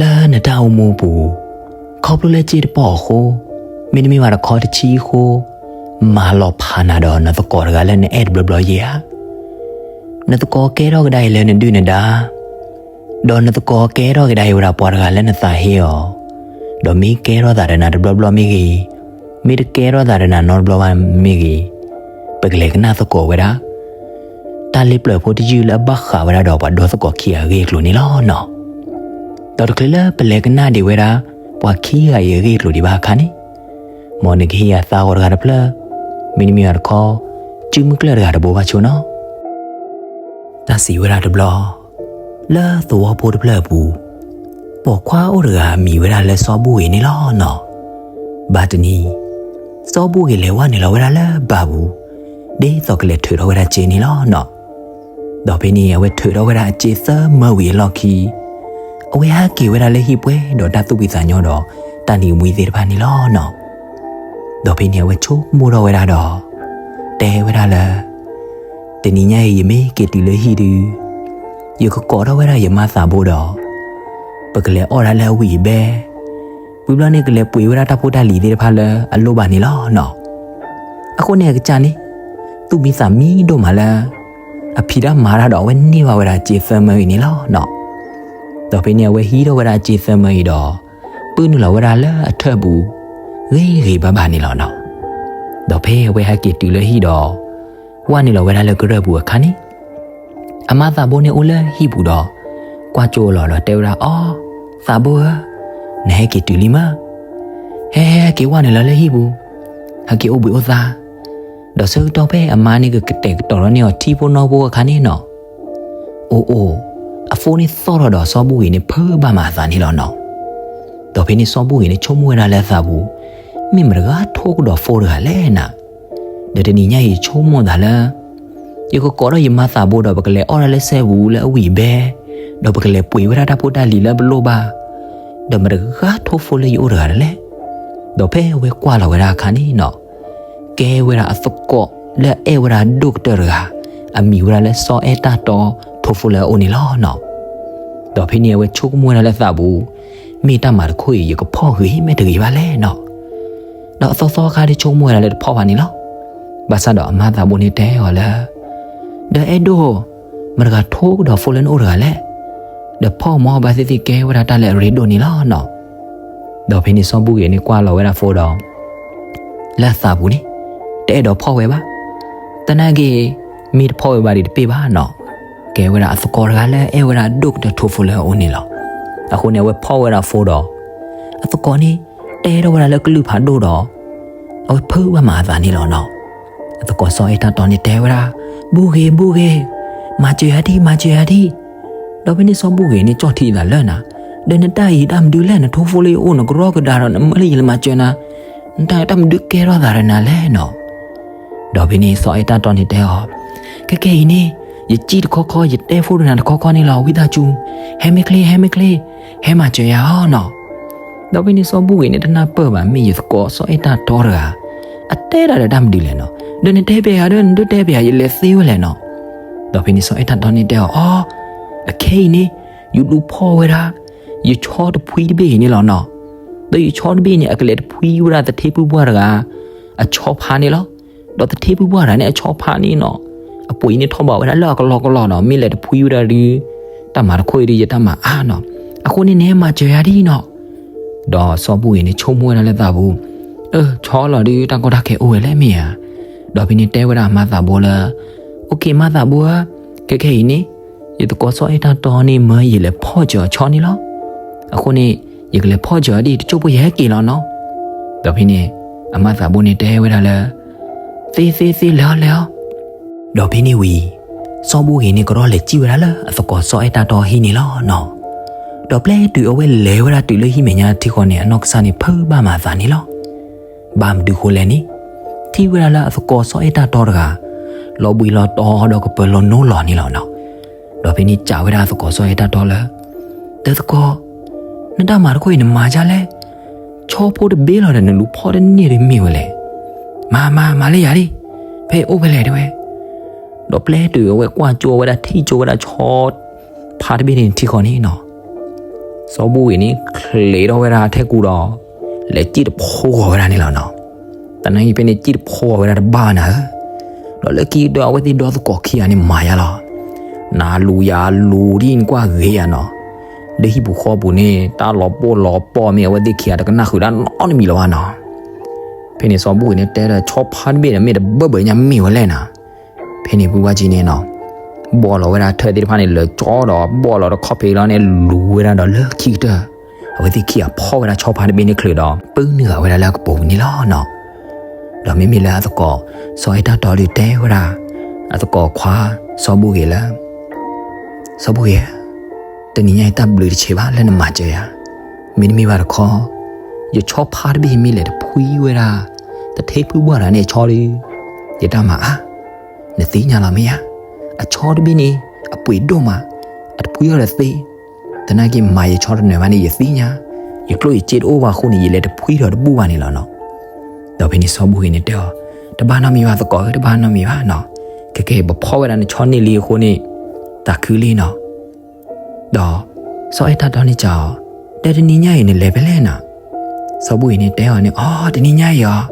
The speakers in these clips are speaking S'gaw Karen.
လၢနတၢ်အိၣ်မူပူၤ, ခီဖျိလၢစ့တပီၢ်အဃိ, မ့တမ့ၢ်ဘၣ်တခီတဆံအဃိ, မၤလီၤဖးနၤဒီးနသကိးတဂၤလၢနအဲၣ်တဘျီဘျီယဲဧါ. နသကိးကဲထီၣ်ကဒါအံၤလၢနဒုၣ်နဒါ, ဒီးနသကိးကဲထီၣ်ကဒါအံၤဝဲဒၣ်ပှၤတဂၤလၢနသးဟ့အီၤ, ဒီးမ့ၢ်ကဲထီၣ်သးဒီးနၤတဘျီဘျီမ့ၢ်ဂ့ၤ, မ့ၢ်တကဲထီၣ်သးဒီးနၤနီတဘျီဘၣ်မ့ၢ်ဂ့ၤ, ပကလဲၤကနၣ်သကိးဝဲဒၣ် တၢ်လ့ပျၢၤဖိတယုၢ်လၢအဘၣ်ဃးဝဲဒၣ်ဒီးပှၤဒီသကိးခံဂၤအဂ့ၢ်အကျိၤန့ၣ်လီၤနီၤ. ဒီးတချုးလၢပလဲၤကနၣ်ဒံးဝဲဒၣ် ပှၤခံဂၤအံၤအဂ့ၢ်အကျိၤဒံးဘၣ်အခါန့ၣ်, မ်နကဟ့ၣ်ယၤသးဂီၤတဂၤတဖျၢၣ်, မ့တမ့ၢ်ဘၣ်တခီ, စုမုၢ်ကျၢၢ်တဂၤတဘိဘၣ်ဆိနီၤ. တၢ်စံးဝဲဒၣ်တဘျီ, လၢသဝီဖိတဖျၢၣ်အပူၤ, ပိာ်ခွါအိၣ်တဂၤအမံၤဝဲဒၣ်လၢစီၤဘူၣ်ဂ့ၤန့ၣ်လီၤနီၤ. ဘၣ်တနံၤ, စီၤဘူၣ်ဂ့ၤလဲၤဝဲနုာ်လီၤဝဲဒၣ်လၢဘါပူၤ, ဒ်သိးကလဲၤထုးထီၣ်ဝဲဒၣ်စ့န့ၣ်လီၤနီၤ. ဒီးဖဲန့ၣ်အဝဲထုးထီၣ်ဝဲဒၣ်အစ့သၢမၢဝံၤအလီၢ်ခံ, အဝဲဟဲက့ၤဝဲဒၣ်လၢဟံၣ်ပှဲၤဒီးတၢ်သူၣ်ဖှံသးညီဒီးတၢ်နံၤမှံသ့ၣ်တဖၣ်န့ၣ်လီၤနီၤ. ဒီးဖဲန့ၣ်အဝဲဆိကမိၣ်ထီၣ်ဝဲဒၣ်ဒီး တဲဝဲဒၣ်လၢ တနံၤညါအံၤယမ့ၢ်က့ၤတုၤလၢဟံၣ်ဒုး, ယကကိးထီၣ်ဝဲဒၣ်ယမါသးဘိဒီး, ပကလဲၤအီၣ်ဒၣ်လၢအဝံၣ်အဘဲ, ဝံၤဘျီန့ၣ်ကလဲၤပှ့ၤဝဲဒၣ်တၢ်ဖိတၢ်လံၤသ့ၣ်တဖၣ်လၢအလိၣ်ဘၣ်န့ၣ်လီၤနီၤ. အဃိန့ၣ်အကစၢ်န့ၣ်, သူၣ်မံသးမံဒိၣ်မးလၢ အဖံးတၢ်မၤတၢ်ဒီးအဝဲန့ၢ်ဘၣ်ဝဲဒၣ်စ့သၢမၢအံၤန့ၣ်လီၤနီၤ. ဒီးဖဲန့ၣ်အဝဲဟံးထီၣ်ဝဲဒၣ်အစ့သၢမၢအံၤဒီး, ပုၢ်နုာ်လီၤဝဲဒၣ်လၢအထၢၣ်ပူၤ, ဂ့ၤဂ့ၤဘၣ်ဘၣ်န့ၣ်လီၤနီၤ. ဒီးဖဲအဝဲဟဲက့ၤတုၤလၢဟံၣ်ဒီး, ဝဲနုာ်လီၤဝဲဒၣ်လၢကရၢၢ်ပူၤအခါန့ၣ်, အမါသးဘိန့ၣ်အိၣ်လၢဟံၣ်ပူၤဒီး, ကွၢ်ကၠိလီၤဒီးတဲဝဲဒၣ်အီၤ, သးဘိဧၢ, နဟဲက့ၤတုၤလံမး, ဟဲဟဲဟဲက့ၤဝဲနုာ်လီၤလၢဟံၣ်ပူၤ, ဟဲက့ၤအိၣ်ဘှံးအိၣ်သါ, ဒီးဆၢကတီၢ်ဖဲအမါန့ၣ်ကကတဲာ်ကတီၤထီၣ်န့ၢ်အီၤထံဖိနီဖိအခါန့ၣ်နီၤ, အိၣ်အိၣ်, အဖိန့ၣ်သီၣ်ထီၣ်ဒီးစီၤဘူၣ်ဂ့ၤန့ၣ်ဖုးဘၣ်မးအသးန့ၣ်လီၤနီၤ. ဒီးဖဲန့ၣ်စီၤဘူၣ်ဂ့ၤန့ၣ်ဆိကမိၣ်ဝဲဒၣ်လၢအသးပူၤ, မ့ၢ်မတဂၤထိကဒီးဖိတဂၤလဲၣ်နၤ. ဒီးတနံၤညါအံၤယဆိကမိၣ်သးလၢ ယကကိးထီၣ်ယမါသးဘိဒီးပကလဲၤအီၣ်ဒၣ်လၢစဲပူၤလၢအဝံၣ်အဘဲ, ဒီးပကလဲၤပှ့ၤဝဲဒၣ်တၢ်ဖိတၢ်လံၤလၢပလိၣ်ဘၣ်, ဒီးမတဂၤထိဖိလၢယအိၣ်တဂၤဒၣ်လဲၣ်. ဒီးဖဲအဝဲကွၢ်လီၤဝဲဒၣ်အခါန့ၣ်နီၤ, ကဲဝဲဒၣ်အသကိးလၢအအဲၣ်ဝဲဒၣ်ဒိၣ်ကတၢၢ်တဂၤ, အမံၤဝဲဒၣ်လၢစီၤအဲၣ်တၢ်တီထိဖိလၢအအိၣ်န့ၣ်လီၤနီၤ. ဒီးဖဲန့ၣ်အဝဲဆိကမိၣ်ဝဲဒၣ်လၢသးပူၤ, မ့ၢ်တၢ်မၤတခီအံၤ ယကဖီၣ်ဂ့ၤမ့ၢ်တဂ့ၤဘၣ်လဲၣ်နီၤ. ဒီးအသီသီအခါဒီးဆိကမိၣ်ဝဲဒၣ်လၢတဖီၣ်ဘၣ်န့ၣ်လီၤ. ဘၣ်ဆၣ်ဒီးအမါသးဘိန့ၣ်တဲအီၤလၢ ဒီးအဲၣ်ဒိၣ်, မတဂၤထိကဒီးဖိလၢနအိၣ်တဂၤလဲၣ်. ဒီးဖီၣ်မီဘၣ်သ့ၣ်သ့ၣ်ကဲဝဲဒၣ်တၢ်လၢအရ့ဒိၣ်န့ၣ်လီၤနီၤ. ဒီးဖဲန့ၣ်စီၤဘူၣ်ဂ့ၤန့ၣ်ကွၢ်လီၤဝဲဒၣ်ဖိဒီး လၢအသးပူၤန့ၣ်, တအဲၣ်ဒိးဖီၣ်ဝဲဘၣ်. သနာ်က့, မ့ၢ်တဖီၣ်ဝဲဘၣ်ဒီးတပ့ၢ်ဘၣ်နီၤ. ကဲဝဲဒၣ်အသကိးတဂၤလၢအအဲၣ်ဝဲဒၣ်ဒိၣ်ကတၢၢ်ထိဖိလၢအအိၣ်န့ၣ်လီၤ. အဃိန့ၣ်အဝဲဖီၣ်ဝဲဒၣ်ဖိဒီး, အသကိးန့ၣ်, တဲထီၣ်ဝဲဒၣ်လၢကလုၢ်ဖးဒိၣ်ဒီး, အဝဲဖုးဘၣ်မးအသးန့ၣ်လီၤနီၤ. အသကိးစီၤအဲၣ်တၢ်တီန့ၣ်တဲဝဲဒၣ်, ဘူၣ်ဂ့ၤ, ဘူၣ်ဂ့ၤ, မၤစၢၤယၤဒံး, မၤစၢၤယၤဒံး. ဒီးဖဲန့ၣ်စီၤဘူၣ်ဂ့ၤန့ၣ်ကၠီၣ်ထံအသးလၢနၤ, ဒီးနတၢ်အံၤတၢ်မနုၤလဲၣ်, နထိဖိလၢယအိၣ်နကရီကဒါဒီးနမၢလၢယလဲၤမၤစၢၤနၤ, နတၢ်အံၤတၢ်မနုၤကဲထီၣ်သးဒီးနၤလဲၣ်နီၤ. ဒီးဖဲန့ၣ်စီၤအဲၣ်တၢ်တီန့ၣ်တဲအီၤ, ခဲကဲအံၤန့ၣ်, ယစံၣ်တခီခီ ယတဲဖိဒီးနၤတခီခီန့ၣ်လီၤ, ဝံသးစူၤ, ဟဲမ့ၢ်ချ့, ဟဲမ့ၢ်ချ့, ဟဲမၤစၢၤယၤအီၤနီၤ. ဒီးဖဲန့ၣ်စီၤဘူၣ်ဂ့ၤန့ၣ်တနၢ်ပၢၢ်ဘၣ် မ့ၢ်ယသကိးစီၤအဲၣ်တၢ်တီတဂၤ, အတဲဒၣ်ဒီးတၢ်မနုၤလဲၣ်နီၤ, ဒီးနတဲပျဲယၤဒီး နဒိးတဲပျဲယၤ ယလဲၤသ့ဝဲလဲၣ်နီၤ. ဒီးဖဲန့ၣ်စီၤအဲၣ်တၢ်တီန့ၣ်တဲအီၤ, အခဲအံၤန့ၣ်, ယလူၤဖီၣ်ဝဲဒၣ်, ယဆီတဖှံတဘ့ၣ်အံၤန့ၣ်လီၤနီၤ. ဒီးယဆီတဘ့ၣ်န့ၣ် အကလဲၤတဖှံဝဲဒၣ်သထ့ဖုပှၢ်တဂၤ, အဆီဖးန့ၣ်လီၤ. ဒီးသထ့ဖုပှၢ်တဂၤန့ၣ်အဆီဖးန့ၣ်နီၤ, အပှ့ၤန့ၣ်ထီၣ်ဘးဝဲဒၣ်လၢအကလီကလီနီၤ, မ့ၢ်လဲၤတဖှံဝဲဒၣ်ဒီး, တၢ်မၤတခီအံၤဒီးယတၢ်မၤအါနီၤ. အဃိန့ၣ်နဟဲမၤစၢၤယၤဒ်နီၤ. ဒီးစီၤဘူၣ်ဂ့ၤန့ၣ်ဆိကမိၣ်ဝဲဒၣ်လၢသးပူၤ, အၢ ဆီလီၤဒီးတၢ်ကီတၢ်ခဲအိၣ်ဝဲလဲၣ်မ့ၢ်ဧါ. ဒီးဖဲန့ၣ်တဲဝဲဒၣ်အမါသးဘိလၢ, အိၣ်က့ၤ မါသးဘိဧၢ, ခဲကဲအံၤန့ၣ်, ယသကိးစီၤအဲၣ်တၢ်တီန့ၣ်မၢယလဲၤဖီၣ်စၢၤအဆီန့ၣ်လီၤ. အဃိန့ၣ်, ယကလဲၤဖီၣ်စၢၤအီၤဒ်တစိၢ်ဖိယဟဲက့ၤလီၤနီၤ. ဒီးဖဲန့ၣ်, အမါသးဘိန့ၣ်တဲဝဲဒၣ်လၢ, သ့သ့သ့ လဲၤအီၤလဲၤအီၤ. ဒီးဖဲန့ၣ်ဝံၤ, စီၤဘူၣ်ဂ့ၤန့ၣ်ကရီလဲၤစံၣ်ဝဲဒၣ်လၢအသကိးစီၤအဲၣ်တၢ်တီဟံၣ်န့ၣ်လီၤနီၤ. ဒီးပျဲတုၤအဝဲလဲၤဝဲဒၣ်တုၤလၢဟံၣ်မဲာ်ညါထံဃီန့ၣ် အနီၢ်ကစၢ်န့ၣ်ဖုးဘၣ်မးအသးန့ၣ်လီၤ. ဘၣ်မနုၤဃိလဲၣ်န့ၣ်, ထံၣ်ဝဲဒၣ်လၢအသကိးစီၤအဲၣ်တၢ်တီတဂၤ, လီၤဘှံးလီၤတီၤဒီးကပၢၤလီၤနိလီၤန့ၣ်လီၤနီၤ. ဒီးဖဲန့ၣ်စံးဝဲဒၣ်အသကိးစီၤအဲၣ်တၢ်တီလၢ, ဒီးသကိး, နတၢ်မၤတခီအံၤနမၤဒ်လဲၣ်, ဆီဖိတဘ့ၣ်လီၤဒီးနလူၤဖီၣ်တန့ၢ်တမ့ၢ်ဝဲလဲၣ်. မၤမၤမၤလၢယၤဒ်, ဖဲအအိၣ်ဖဲလဲၣ်တဲဝဲ. ဒီးပျဲတုၤအဝဲကွၢ်ကၠိဝဲဒၣ်ထံၣ်ကၠိဝဲဒၣ်ဆီဖးတဘ့ၣ်န့ၣ်ထံဃီန့ၣ်နီၤ. စီၤဘူၣ်ဂ့ၤန့ၣ် ချ့းထီၣ်ဝဲဒၣ်ထဲကူဒီး လဲၤစံၣ်တဖိဂီၤဝဲဒၣ်န့ၣ်လီၤနီၤ. သနာ်က့ဖဲန့ၣ် စံၣ်တဖိဂီၤဝဲဒၣ်တဘၣ်နၤဧၢ, ဒီးလၢခံကတၢၢ်အဝဲသ့ၣ်ဒီသကိးခံဂၤန့ၣ်မၤယါလီၤ. နလူၤယလူၤဒ်နကွၢ်ဂ့ၤယၤနီၤ, လၢဟံၣ်ပူၤဃီပူၤန့ၣ် တၢ်လီၤပိၢ်လီၤပီၢ်မ့ၢ်အဝဲသ့ၣ်ခံဂၤတကနၣ်ဃုာ်တၢ်နီတမံၤလၢၤဘၣ်နီၤ. ဖဲန့ၣ်စီၤဘူၣ်ဂ့ၤန့ၣ်တဲဒီး ဆီဖါတဘ့ၣ်ဒီးမ့ၢ်တဘၢၣ်ဘၢၣ်ညါမ့ၢ်ဝဲလဲၣ်နီၤ. ဖဲန့ၣ်ဖုဘၣ်ကံန့ၣ်နီၤ, ဘီၣ်လီၤဝဲဒၣ်ထၢၣ်သ့ၣ်တဖၣ်န့ၣ် လၢကၠီဒီး ဘီၣ်လီၤဒီးခီၣ်ဖံးလီၤန့ၣ် လူၤဝဲဒၣ်ဒီးလၢခံကတၢၢ် အဝဲသ့ၣ်ခံဂၤဖီၣ်ဝဲဒၣ်ဆီဖါတဘ့ၣ်န့ၣ်ချုးဒီး ပုၢ်နုာ်ဂၤဝဲဒၣ်လၢအကပိာ်ပူၤန့ၣ်လီၤနီၤ. ဒီးမ့မ့ၢ်လၢအသကိး စီၤအဲၣ်တၢ်တီဒုးတဲဝဲဒၣ် အသကိးခွါ စီၤဘူၣ်ဂ့ၤလၢ စီၤဘူၣ်ဂ့ၤ, တနံၤညါအံၤတၢ်ဘျုးတဆံးဘၣ်လၢနမၤစၢၤယၤ, မ့တမ့ၢ်ဘၣ်တခီ ယဆီဖါတဘ့ၣ်မ့ၢ်လဲၤတဖှံဝဲဒၣ် တထ့ဖုဘၣ်တၢ်န့ၣ်အဆီဒီး ယတၢ်မၤအါ, နသ့ၣ်ညါလီၤမ့ၢ်ဧါ, အဆီတဘ့ၣ်န့ၣ် အပှ့ၤဒိၣ်မး, အတဖှံအီၤဒီးသ့, သနာ်က့မၤယဆီတနၢၤဘၣ်န့ၣ် ယသ့ၣ်ညါ, ယကျိၣ်ယစ့တအိၣ်ဘၣ်အဃိန့ၣ် ယလဲၤတဖှံဒီးတဘူၣ်ဘၣ်န့ၣ်လီၤနီၤ. ဒီးဖဲန့ၣ်စီၤဘူၣ်ဂ့ၤန့ၣ်တဲအီၤ, တဘၣ်နီတမံၤဘၣ်သကိးဧၢ, တဘၣ်နီတမံၤဘၣ်နီၤ, ခဲကဲပဖီၣ်ဝဲဒၣ်နဆီန့ၢ်လံအဃိန့ၣ် သးခုလံနီၤ. ဒီးစီၤအဲၣ်တၢ်တီန့ၣ်စံးအီၤ, ဒီးတနံၤညါအံၤနလဲၤဖဲလဲၣ်နီၤ. စီၤဘူၣ်ဂ့ၤန့ၣ်တဲအီၤန့ၣ်, အိ တနံၤညါအံၤအီၤ,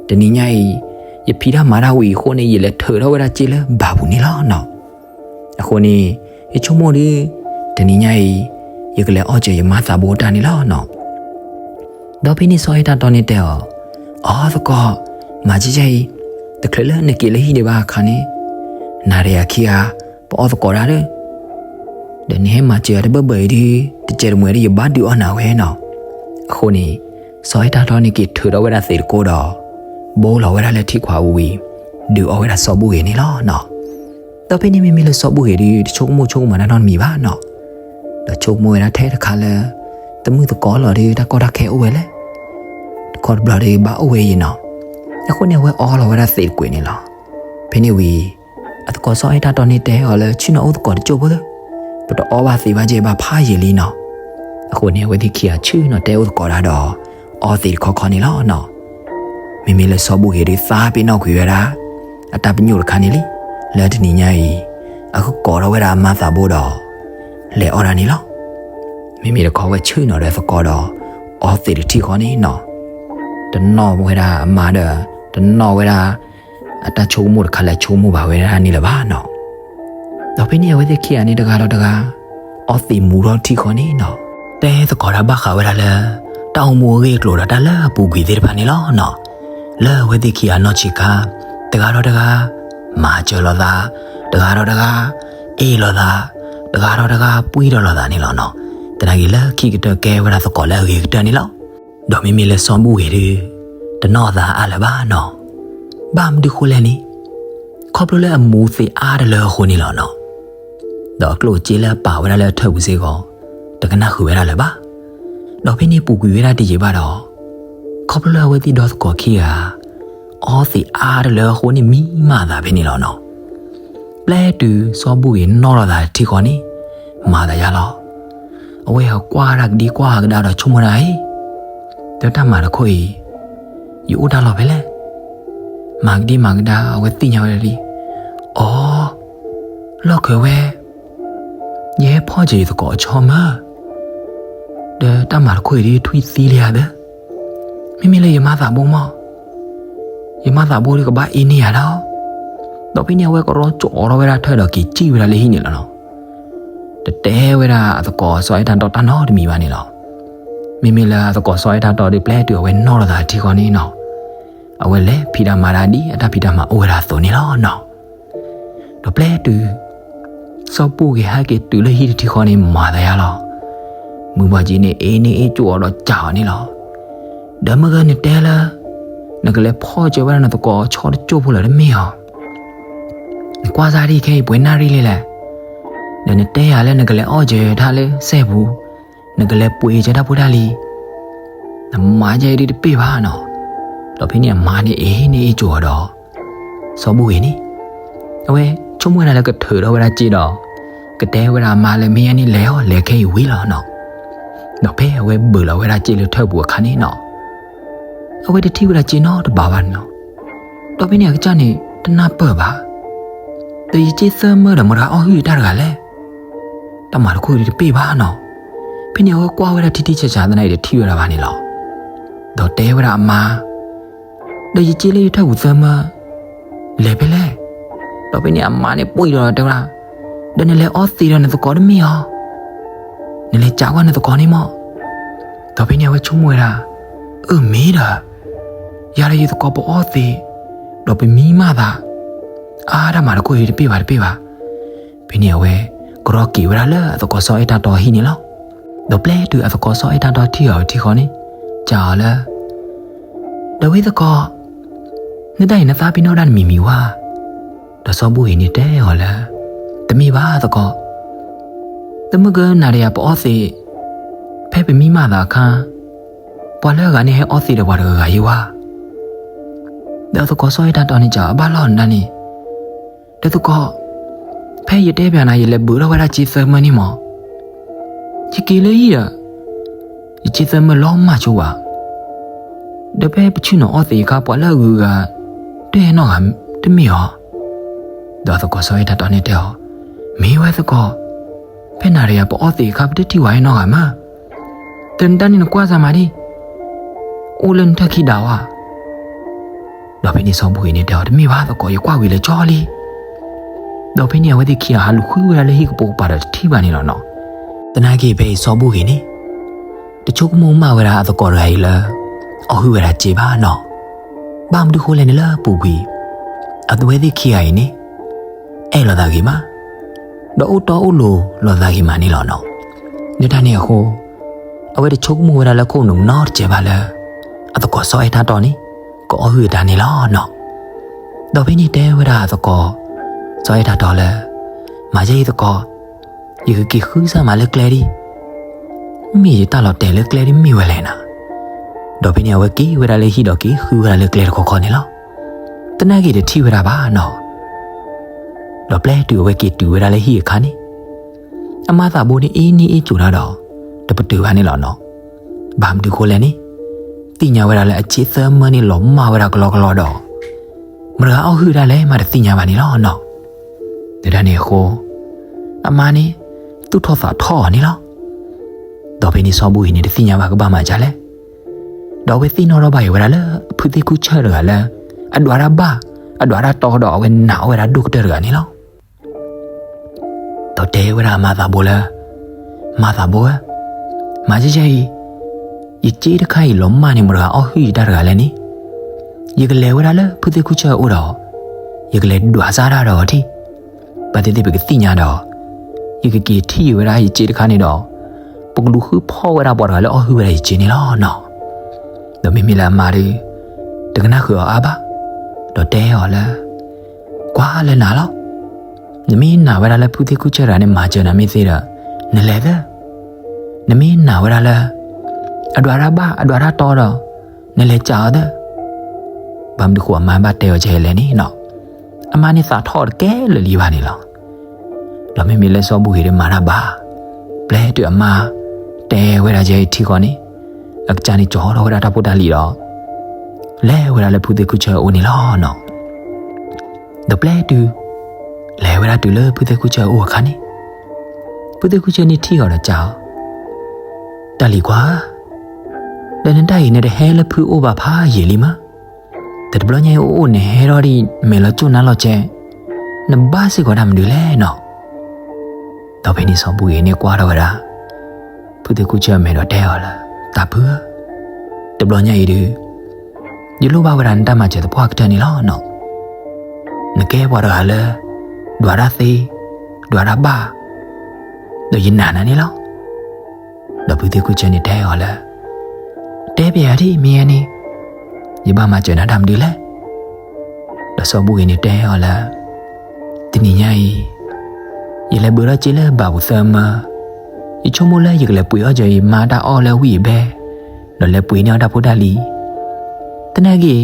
တနံၤညါအံၤ ယဖံးတၢ်မၤတၢ်ဝံၤအဃိန့ၣ် ယလဲၤထုးထီၣ်ဝဲဒၣ်စ့လၢဘၣ်ပူၤန့ၣ်လီၤနီၤ. အဃိန့ၣ် ယဆိကမိၣ်ဒီး တနံၤညါအံၤ ယကလဲၤအီၣ်စၢၤယမါသးဘိတၢ်န့ၣ်လီၤနီၤ. ဒီးဖဲန့ၣ်စီၤအဲၣ်တၢ်တီန့ၣ်တဲအီၤ, အိ သကိး, မၤကဲကဲအံၤ, တချုးလၢနက့ၤလၢဟံၣ်ဒံးဘၣ်အခါန့ၣ် နၤဒီးယၤခံဂၤ ပအီၣ်သကိးတၢ်ဒီး ဒီးနဟဲမၤစၢၤယၤတဘၢၣ်ဘၢၣ်အံၤဒီး တစဲးတမှဲၤဒီးယဘၣ်ဒုးအီၣ်နၤဝဲနီၤ. အဃိန့ၣ် စီၤအဲၣ်တၢ်တီန့ၣ်က့ၤထုးထီၣ်ဝဲဒၣ်သ့ၣ်တကိးဒီး ဘိလီၤဝဲဒၣ်လၢထံခွးအူဝံၤ ဒုးအီၣ်ဝဲဒၣ်စီၤဘူၣ်ဂ့ၤန့ၣ်လီၤနီၤ. ဒီးဖဲန့ၣ်မ့မ့ၢ်လၢစီၤဘူၣ်ဂ့ၤဒီး တဆိကမိၣ်ဆိကမးတၢ်နီတမံၤဘၣ်နီၤ. ဒီးဆိကမိၣ်ဝဲဒၣ်ထဲတခါလၢ တမုၢ်သကိးလီၤဒီး တၢ်ကီတၢ်ခဲအိၣ်ဝဲလဲၣ်, တခီတဘျီဒီးဘၣ်အိၣ်ဝဲအံၤနီၤ. အဃိန့ၣ် အဝဲအီလီၤဝဲဒၣ်သ့ၣ်တကွဲးန့ၣ်လီၤ. ဖဲန့ၣ်ဝံၤ အသကိးစီၤအဲၣ်တၢ်တီန့ၣ်တဲအီၤလၢ ဆ့ၣ်နီၤအိၣ်သကိးတစိၢ်ဖိသၢ, ပတအီဘၣ်သ့ၣ်ဘၣ်ကဲဘၣ်ဖးယံာ်လံနီၤ. အဃိန့ၣ် အဝဲသ့ၣ်ခံဂၤဆ့ၣ်နီၤတဲအိၣ်သကိးတၢ်ဒီး အီသ့ၣ်တခီခီန့ၣ်လီၤနီၤ. မ့မ့ၢ်လၢစီၤဘူၣ်ဂ့ၤဒီးသးပ့ၤနီၣ်ကွံာ်ဝဲဒၣ် အတၢ်ပညိၣ်တခါန့ၣ်လံ, လၢတနံၤညါအံၤ အကကိးထီၣ်ဝဲဒၣ်အမါသးဘိဒီး လဲၤအီၣ်ဒၣ်န့ၣ်လီၤ. မ့မ့ၢ်တခီဝဲဆ့ၣ်နီၤဒီးသကိးဒီး အီသ့ၣ်တထံၣ်ဃီန့ၣ်နီၤ. တနီၣ်ဝဲဒၣ်အမါဒီး တနီၣ်ဝဲဒၣ် အတၢ်ဆိကမိၣ်တခါလၢဆိကမိၣ်ဘၣ်ဝဲဒၣ်န့ၣ်လၢၤဘၣ်နီၤ. ဒီးဖဲန့ၣ်အဝဲသ့ၣ်ခံဂၤန့ၣ်တဂၤဒီးတဂၤ အီသ့ၣ်မူထီၣ်ထံၣ်ဃီန့ၣ်နီၤ. တဲသကိးတၢ်ဘၣ်ဃးဝဲဒၣ်လၢ တၢ်အိၣ်မူအဂ့ၢ်အကျိၤဒီးတၢ်လၢအပူၤကွံာ်သ့ၣ်တဖၣ်န့ၣ်လီၤနီၤ. လၢအဝဲသ့ၣ်ခံဂၤနီၢ်ဆံးခါ တဂၤဒီးတဂၤ မၤစၢၤလိာ်သး, တဂၤဒီးတဂၤ အ့ၣ်လိာ်သး, တဂၤဒီးတဂၤပှံၢ်ဒီးလိာ်သးန့ၣ်လီၤနီၤ. သနာ်က့လၢခံကတၢၢ်ကဲဝဲဒၣ်သကိးလၢအဂ့ၤကတၢၢ်န့ၣ်လီၤ. ဒီးမ့မ့ၢ်လၢစီၤဘူၣ်ဂ့ၤဒီး တနီၣ်သးအါလၢၤဘၣ်နီၤ. ဘၣ်မနုၤဃိလဲၣ်န့ၣ် ခီဖျိလၢအမူသ့ၣ်အါတလၢအဃိန့ၣ်လီၤနီၤ. ဒီးအကျိၣ်အစ့လၢအပာ်ဝဲဒၣ်လၢအထၢၣ်ပူၤစ့ၢ်ကီး တကနၣ်ဃုာ်ဝဲဒၣ်လၢၤဘၣ်. ဒီးဖဲန့ၣ်ပူၤကွံာ်ဝဲဒၣ်တယံာ်ဘၣ်ဒီး ခီဖျိလၢအဝဲသ့ၣ်ဒီသကိးခံဂၤ အီသံးအါတလၢအဃိန့ၣ် မံမးအသးဖဲန့ၣ်လီၤနီၤ. ပျဲတုၤစီၤဘူၣ်ဂ့ၤနီၣ်လိာ်သးတထံၣ်ဃီန့ၣ် မၤသးယါလီၤ. အဝဲဟဲကွၢ်တၢ်ကဒံကွၢ်ကဒါဒီးဆိကမိၣ်ဒၣ်အံၤ, ဒီးတၢ်မၤတခီအံၤ ယအိၣ်တၢ်လီၢ်ဖဲလဲၣ်. မၤကဒံမၤကဒါ အဝဲသ့ၣ်ညါဝဲဒၣ်လံ. အိ, လီၢ်ခၢဝဲ ယဟဲဖီၣ်စၢၤယသကိးအဆီမး, ဒီးတၢ်မၤတခီအံၤဒ်ထွံၣ်သံလံဧါသၢ, မ့မ့ၢ်လၢယမါသးဘိမး, ယမါသးဘိဒီးကဘၣ်အ့န့ၢ်ယၤဒီး, ဒီးဖဲန့ၣ်အဝဲကရီကၠီထီၣ်ဝဲဒၣ်ထၢၣ်ဒီးက့ၤစံၣ်ဝဲဒၣ်လၢဟံၣ်န့ၣ်လီၤနီၤ. တတဲဝဲဒၣ်အသကိးစီၤအဲၣ်တၢ်တီတၢ်နီတမံၤဘၣ်န့ၣ်လီၤ. မ့မ့ၢ်လၢအသကိးစီၤအဲၣ်တၢ်တီဒီး ပျဲတုၤအဝဲနီၣ်လိာ်သးတထံၣ်ဃီန့ၣ်နီၤ, အဝဲလဲၤဖံးတၢ်မၤတၢ်ဒ်အတၢ်ဖံးတၢ်မၤအိၣ်ဝဲဒၣ်အသိးန့ၣ်လီၤနီၤ. ဒီးပျဲတုၤ စီၤဘူၣ်ဂ့ၤဟဲက့ၤတုၤလၢဟံၣ်တထံၣ်ဃီန့ၣ် မၤသးယါလီၤ. မုၢ်ဘၣ်ကံန့ၣ် အ့န့ၢ်အ့ၣ်ကၠိအီၤဒီးစံးအီၤန့ၣ်လီၤ. ဒီးမ့ၢ်ဂ့ၤနတဲလၢ နကလဲၤဖီၣ်စၢၤဝဲဒၣ်နသကိးဆီတကၠိၢ်ဖိလၢတမ့ၢ်ဧါ. နကွၢ်စၢ်ဒ်ခဲအံၤပှဲၤနၣ်ရံၣ်လံလဲၣ်. ဒီးနတဲယၤလၢနကလဲၤအီၣ်စၢၤတၢ်လၢစဲပူၤ, နကလဲၤပှ့ၤစၢၤတၢ်ဖိတၢ်လံၤ, နမၤယဲဒ်တပ့ၢ်ဘၣ်နီၤ. ဒီးဖဲန့ၣ်အမါန့ၣ်အ့န့ၢ်အ့ၣ်ကၠိအီၤဒီး စီၤဘူၣ်ဂ့ၤန့ၣ် အဝဲဆိကမိၣ်ဝဲဒၣ်လၢကထုးထီၣ်ဝဲဒၣ်စ့ဒီး ကတဲဝဲဒၣ်အမါလၢမ့ၢ်ယဲန့ၣ်လဲၤအီၤ လဲၤခဲအံၤဝံၤလီၤနီၤ. ဒီးဖဲအဝဲဘုးလီၤဝဲဒၣ်စ့လၢထၢၣ်ပူၤအခါန့ၣ်နီၤ, အဝဲတထံၣ်ဝဲဒၣ်စ့နီတဘးဘၣ်နီၤ. ဒီးဖဲန့ၣ်အကစၢ်န့ၣ် တနၢ်ပၢၢ်ဘၣ်. ဒီးယစ့သၢမၢဒီးမတၤဂၤအီၣ်ဟုၣ်တၢ်တဂၤလဲၣ်. တၢ်မၤတခီအံၤတပ့ၢ်ဘၣ်နီၤ. ဖဲန့ၣ်အဝဲကွၢ်ဝဲဒၣ်ထံထံဆးဆးသနာ်က့ တထံၣ်ဝဲဒၣ်ဘၣ်န့ၣ်လီၤ. ဒီးတဲဝဲဒၣ်အမါ, ဒီးယစ့လၢယထၢၣ်ပူၤသၢမၢ လဲၤဖဲလဲၣ်. ဒီးဖဲန့ၣ်အမါန့ၣ်ပှံၢ်ဒီးတဲဝဲဒၣ်, ဒီးနလဲၤအီသံးဒီးနသကိးတမ့ၢ်ဧါ. နလဲၤကးကွၢ်နသကိးန့ၣ်မၢ်. ဒီးဖဲန့ၣ်အဝဲဆိကမိၣ်ဝဲဒၣ်, အၢမ့ၢ်ဒီး, ယၤဒီးယသကိးပအီသံး, ဒီးပမံမၢ်သး, အါတၢ်မၤတခိၣ်အံၤတပ့ၢ်ဘၣ်တပ့ၢ်ဘၣ်. ဖဲန့ၣ်အဝဲ ကရီက့ၤဝဲဒၣ်လၢအသကိးစီၤအဲၣ်တၢ်တီအဟံၣ်န့ၣ်လီၤ. ဒီးပျဲတုၤအသကိးစီၤအဲၣ်တၢ်တီထံၣ်အီၤထံဃီန့ၣ်, စံးအီၤလၢ, ဒီးဝဲသကိး, နတၢ်အံၤနသးပ့ၤနီၣ်ဒၣ်နမံၤမံၤဝါ. ဒီးစီၤဘူၣ်ဂ့ၤန့ၣ်တဲအီၤလၢ, တမ့ၢ်ဘၣ်သကိး, တမ့ၢ်ကနၣ်ဒီးယၤပအီသံး, ဖဲပမံမၢ်သးအခါ, ပှၤလၢအဂၤန့ၣ်ဟဲအီသံးဒီးပှၤတဂၤဂၤယ့ဝါ. ဒီးအသကိးစီၤအဲၣ်တၢ်တီန့ၣ်စံးအီၤ ဘၣ်လီၤနၤန့ၣ်, ဒီးသကိး, ဖဲယတဲပျးနၤ ယလဲၤဘုးထီၣ်ဝဲဒၣ်စ့သၢမၢန့ၣ်မၢ်, ယက့ၤလၢဟံၣ်ဒီး, ယစ့သၢမၢလီၤမၢ်ဆိဝဲ, ဒီးဖဲပဆ့ၣ်နီၤအီသံးအခါ ပှၤလၢအဂုၤအဂၤ တဟဲနီတဂၤတမ့ၢ်ဧါ. ဒီးအသကိးစီၤအဲၣ်တၢ်တီန့ၣ်တဲအီၤ, မ့ၢ်ဝဲသကိး, ဖဲနၤဒီးယၤပအီသံးအခါ ပတထံၣ်ဝဲနီတဂၤမး, တနတၢ်န့ၣ်နကွၢ်စၢ်မးဒံး, အိၣ်လၢနထၢၣ်ခံဒးဝါ. ဒီးဖဲန့ၣ်စီၤဘူၣ်ဂ့ၤန့ၣ်တဲအီၤ တမ့ၢ်ဘၣ်သကိး ယကွၢ်ဝံၤလၢကၠီလံ. ဒီးဖဲန့ၣ်အဝဲသ့ၣ်ခံဂၤဟးလူၤဃုဝဲဒၣ်လၢဟံၣ်ကပိာ်ကပၤဒီးတထံၣ်ဘၣ်န့ၣ်လီၤနီၤ. သနာ်က့ဖဲအံၤစီၤဘူၣ်ဂ့ၤန့ၣ် တဆိကမိၣ်မၢ်ဝဲဒၣ်အသကိးတဂၤအံၤလၢ အီၣ်ဟုၣ်ဝဲဒၣ်စ့ဘၣ်နီၤ. ဘၣ်မနုၤဃိလဲၣ်န့ၣ်လၢပူၤကွံာ် အဝဲသ့ၣ်ခံဂၤအံၤန့ၣ် အဲၣ်လိာ်သးဂ့ၤမး ဒီးအိၣ်တီအိၣ်လိၤလိာ်သးဂ့ၤမးန့ၣ်လီၤနီၤ. လၢတၢ်န့ၣ်အဃိ အဝဲတဆိကမိၣ်ဝဲဒၣ်လၢခိၣ်နူာ်နီတစဲးဘၣ်လၢ အသကိးစီၤအဲၣ်တၢ်တီန့ၣ် ကအီၣ်ဟုၣ်အတၢ်န့ၣ်လီၤနီၤ. ဒီးဖဲန့ၣ်တဲဝဲဒၣ်အသကိး စီၤအဲၣ်တၢ်တီလၢ မၤယဲအံၤသကိး ယကက့ၤဃုစၢ်မးလၢကျဲဒံး မ့ၢ်ယတၢ်လီၤတဲာ်လၢကျဲဒ်မ့ၢ်ဝဲလဲၣ်နၤ. ဒီးဖဲန့ၣ်အဝဲက့ၤဝဲဒၣ်လၢဟံၣ်ဒီးက့ၤဃုဝဲဒၣ်လၢကျဲတခီခီန့ၣ်လီၤ. သနာ်က့တထံၣ်ဝဲဒၣ်ဘၣ်နီၤ. ဒီးပျဲတုၤအဝဲက့ၤတုၤဝဲဒၣ်လၢဟံၣ်အခါန့ၣ် အမါသးဘိန့ၣ်အ့န့ၢ်အ့ကၠိၤတၢ်ဒီး တပတုာ်ဘၣ်န့ၣ်လီၤနီၤ. ဘၣ်မနုၤဃိလဲၣ်န့ၣ် သ့ၣ်ညါဝဲဒၣ်လၢအစ့သၢမၢန့ၣ်လီၤမၢ်ဝဲဒၣ်ကလီကလီဒီး မတၤဂၤအီၣ်ဟုၣ်တၢ်လဲၣ်မးတသ့ၣ်ညါဘၣ်န့ၣ်လီၤနီၤ. လၢတၢ်န့ၣ်အဃိ အမါန့ၣ် သူၣ်ထီၣ်သးထီၣ်အီၤန့ၣ်လီၤ. ဒီးဖဲန့ၣ်စီၤဘူၣ်ဂ့ၤန့ၣ် တသ့ၣ်ညါဘၣ်ကဘၣ်မၤဒ်လဲၣ်. ဒီးအဝဲသ့ၣ်နီၣ်ထီၣ်ဘၣ်အီၤဝဲဒၣ်လၢအဖုသ့ၣ်ခူၣ်ဆၢၣ်တဂၤလၢ အဒွးတၢ်ဘၣ် အဒွးတၢ်တီဒီး အဝဲနာ်အီၣ်ဝဲဒၣ်ဒိၣ်ကတၢၢ်တဂၤန့ၣ်လီၤ. ဒီးတဲဝဲဒၣ်အမါသးဘိလၢ မါသးဘိဧၢ, မၤယဲယဲအံၤ, ယစ့တခါအံၤလီၤမၢ်န့ၣ် မတၤဂၤအီၣ်ဟုၣ်ယတၢ်တဂၤလဲၣ်န့ၣ်, ယကလဲၤဝဲဒၣ်လၢဖုသ့ၣ်ခူၣ်ဆၢၣ်အအိၣ်ဒီး ယကလဲၤဒွးစၢ်တၢ်ဒီးအီၤထံၣ်, ဘၣ်သ့ၣ်သ့ၣ်ပကသ့ၣ်ညါဒီး ယကက့ၤထံၣ်ဝဲဒၣ်ယစ့တခါန့ၣ်ဒီး ပကလူၤဃုဖီၣ်ဝဲဒၣ်ပှၤတဂၤလၢအီၣ်ဟုၣ်ဝဲဒၣ်ယစ့န့ၣ်လီၤနီၤ. ဒီးမ့မ့ၢ်လၢအမါဒီး တကနၣ်ဃုာ်အီၤအါဘၣ်, ဒီးတဲအီၤလၢ ကွၢ်လၢနၤလီၤ. နမ့ၢ်နာ်ဝဲဒၣ်လၢဖုသ့ၣ်ခူၣ်ဆၢၣ်တဂၤန့ၣ် မၤစၢၤနၤမ့ၢ်သ့ဒီး နလဲၤသၢ. နမ့ၢ်နာ်ဝဲဒၣ်လၢ အဒွးတၢ်ဘၣ် အဒွးတၢ်တီဒီး နလဲၤစးအီၤသၢ. ဘၣ်မနုၤဃိအမါဘၣ်တဲအီၤဒ်လဲၣ်န့ၣ်နီၤ, အမါန့ၣ်သးထီၣ်တကဲလၢာ်လံဘၣ်န့ၣ်လီၤ. ဒီးမ့မ့ၢ်လၢစီၤဘူၣ်ဂ့ၤဒီးမၤတၢ်ဘၣ်, ပျဲတုၤအမါတဲဝဲဒၣ်ယဲအံၤထံဃီန့ၣ်, အကစၢ်န့ၣ်ကၠီထီၣ်ဝဲဒၣ်တၢ်ဖိတၢ်လံၤဒီး လဲၤဝဲဒၣ်လၢဖုသ့ၣ်ခူၣ်ဆၢၣ်အအိၣ်န့ၣ်လီၤနီၤ. ဒီးပျဲတုၤ လဲၤဝဲဒၣ်တုၤလၢဖုသ့ၣ်ခူၣ်ဆၢၣ်အအိၣ်အခါန့ၣ်, ဖုသ့ၣ်ခူၣ်ဆၢၣ်န့ၣ်ထံၣ်အီၤဒီးစံးအီၤ, တၢ်လံၤကွၢ်ဧၢ, ဒီးနတၢ်အံၤနတဟဲလၢဖုအိၣ်ဘၣ်ဖးယံာ်လံမး, ဒီးတဘျီညါအံၤအိၣ်အိၣ်နဟဲထီၣ်ဒ်မဲာ်လီၤကၠိၣ်နါလီၤကဲ, နဘၣ်စ့ၢ်ကီးတၢ်မနုၤလဲၣ်နီၤ. ဒီးဖဲန့ၣ်စီၤဘူၣ်ဂ့ၤန့ၣ်ကွၢ်ထီၣ်ဝဲဒၣ် ဖုသ့ၣ်ခူၣ်ဆၢၣ်အမဲာ်ဒီးတဲအီၤလၢ တၢ်ဖုဧၢ, တဘျီညါအံၤဒုး ယလိၣ်ဘၣ်ဝဲဒၣ်နတၢ်မၤစၢၤသပှၢ်ကတၢၢ်န့ၣ်လီၤနီၤ. နကဲပှၤတဂၤလၢ ဒွးတၢ်သ့, ဒွးတၢ်ဘၣ်, ဒီးယနာ်နၤန့ၣ်လီၤ. ဒီးဖုသ့ၣ်ခူၣ်ဆၢၣ်န့ၣ်တဲအီၤလၢ တဲပျဲယၤဒ်မ့ၢ်ဧါန့ၣ်, ယဘၣ်မၤစၢၤနၤတၢ်မနုၤလဲၣ်. ဒီးစီၤဘူၣ်ဂ့ၤန့ၣ်တဲအီၤလၢ တနံၤညါအံၤ ယလဲၤဘုးထီၣ်စ့လၢဘၣ်ပူၤသၢမၢ, ယဆိကမိၣ်လၢယကလဲၤပှ့ၤအီၣ်က့ၤယမါတၢ်အီၣ်လၢဝံၣ်အဘဲ, ဒီးလဲၤပှ့ၤန့ၢ်အီၣ်တၢ်ဖိတၢ်လံၤ, သနာ်က့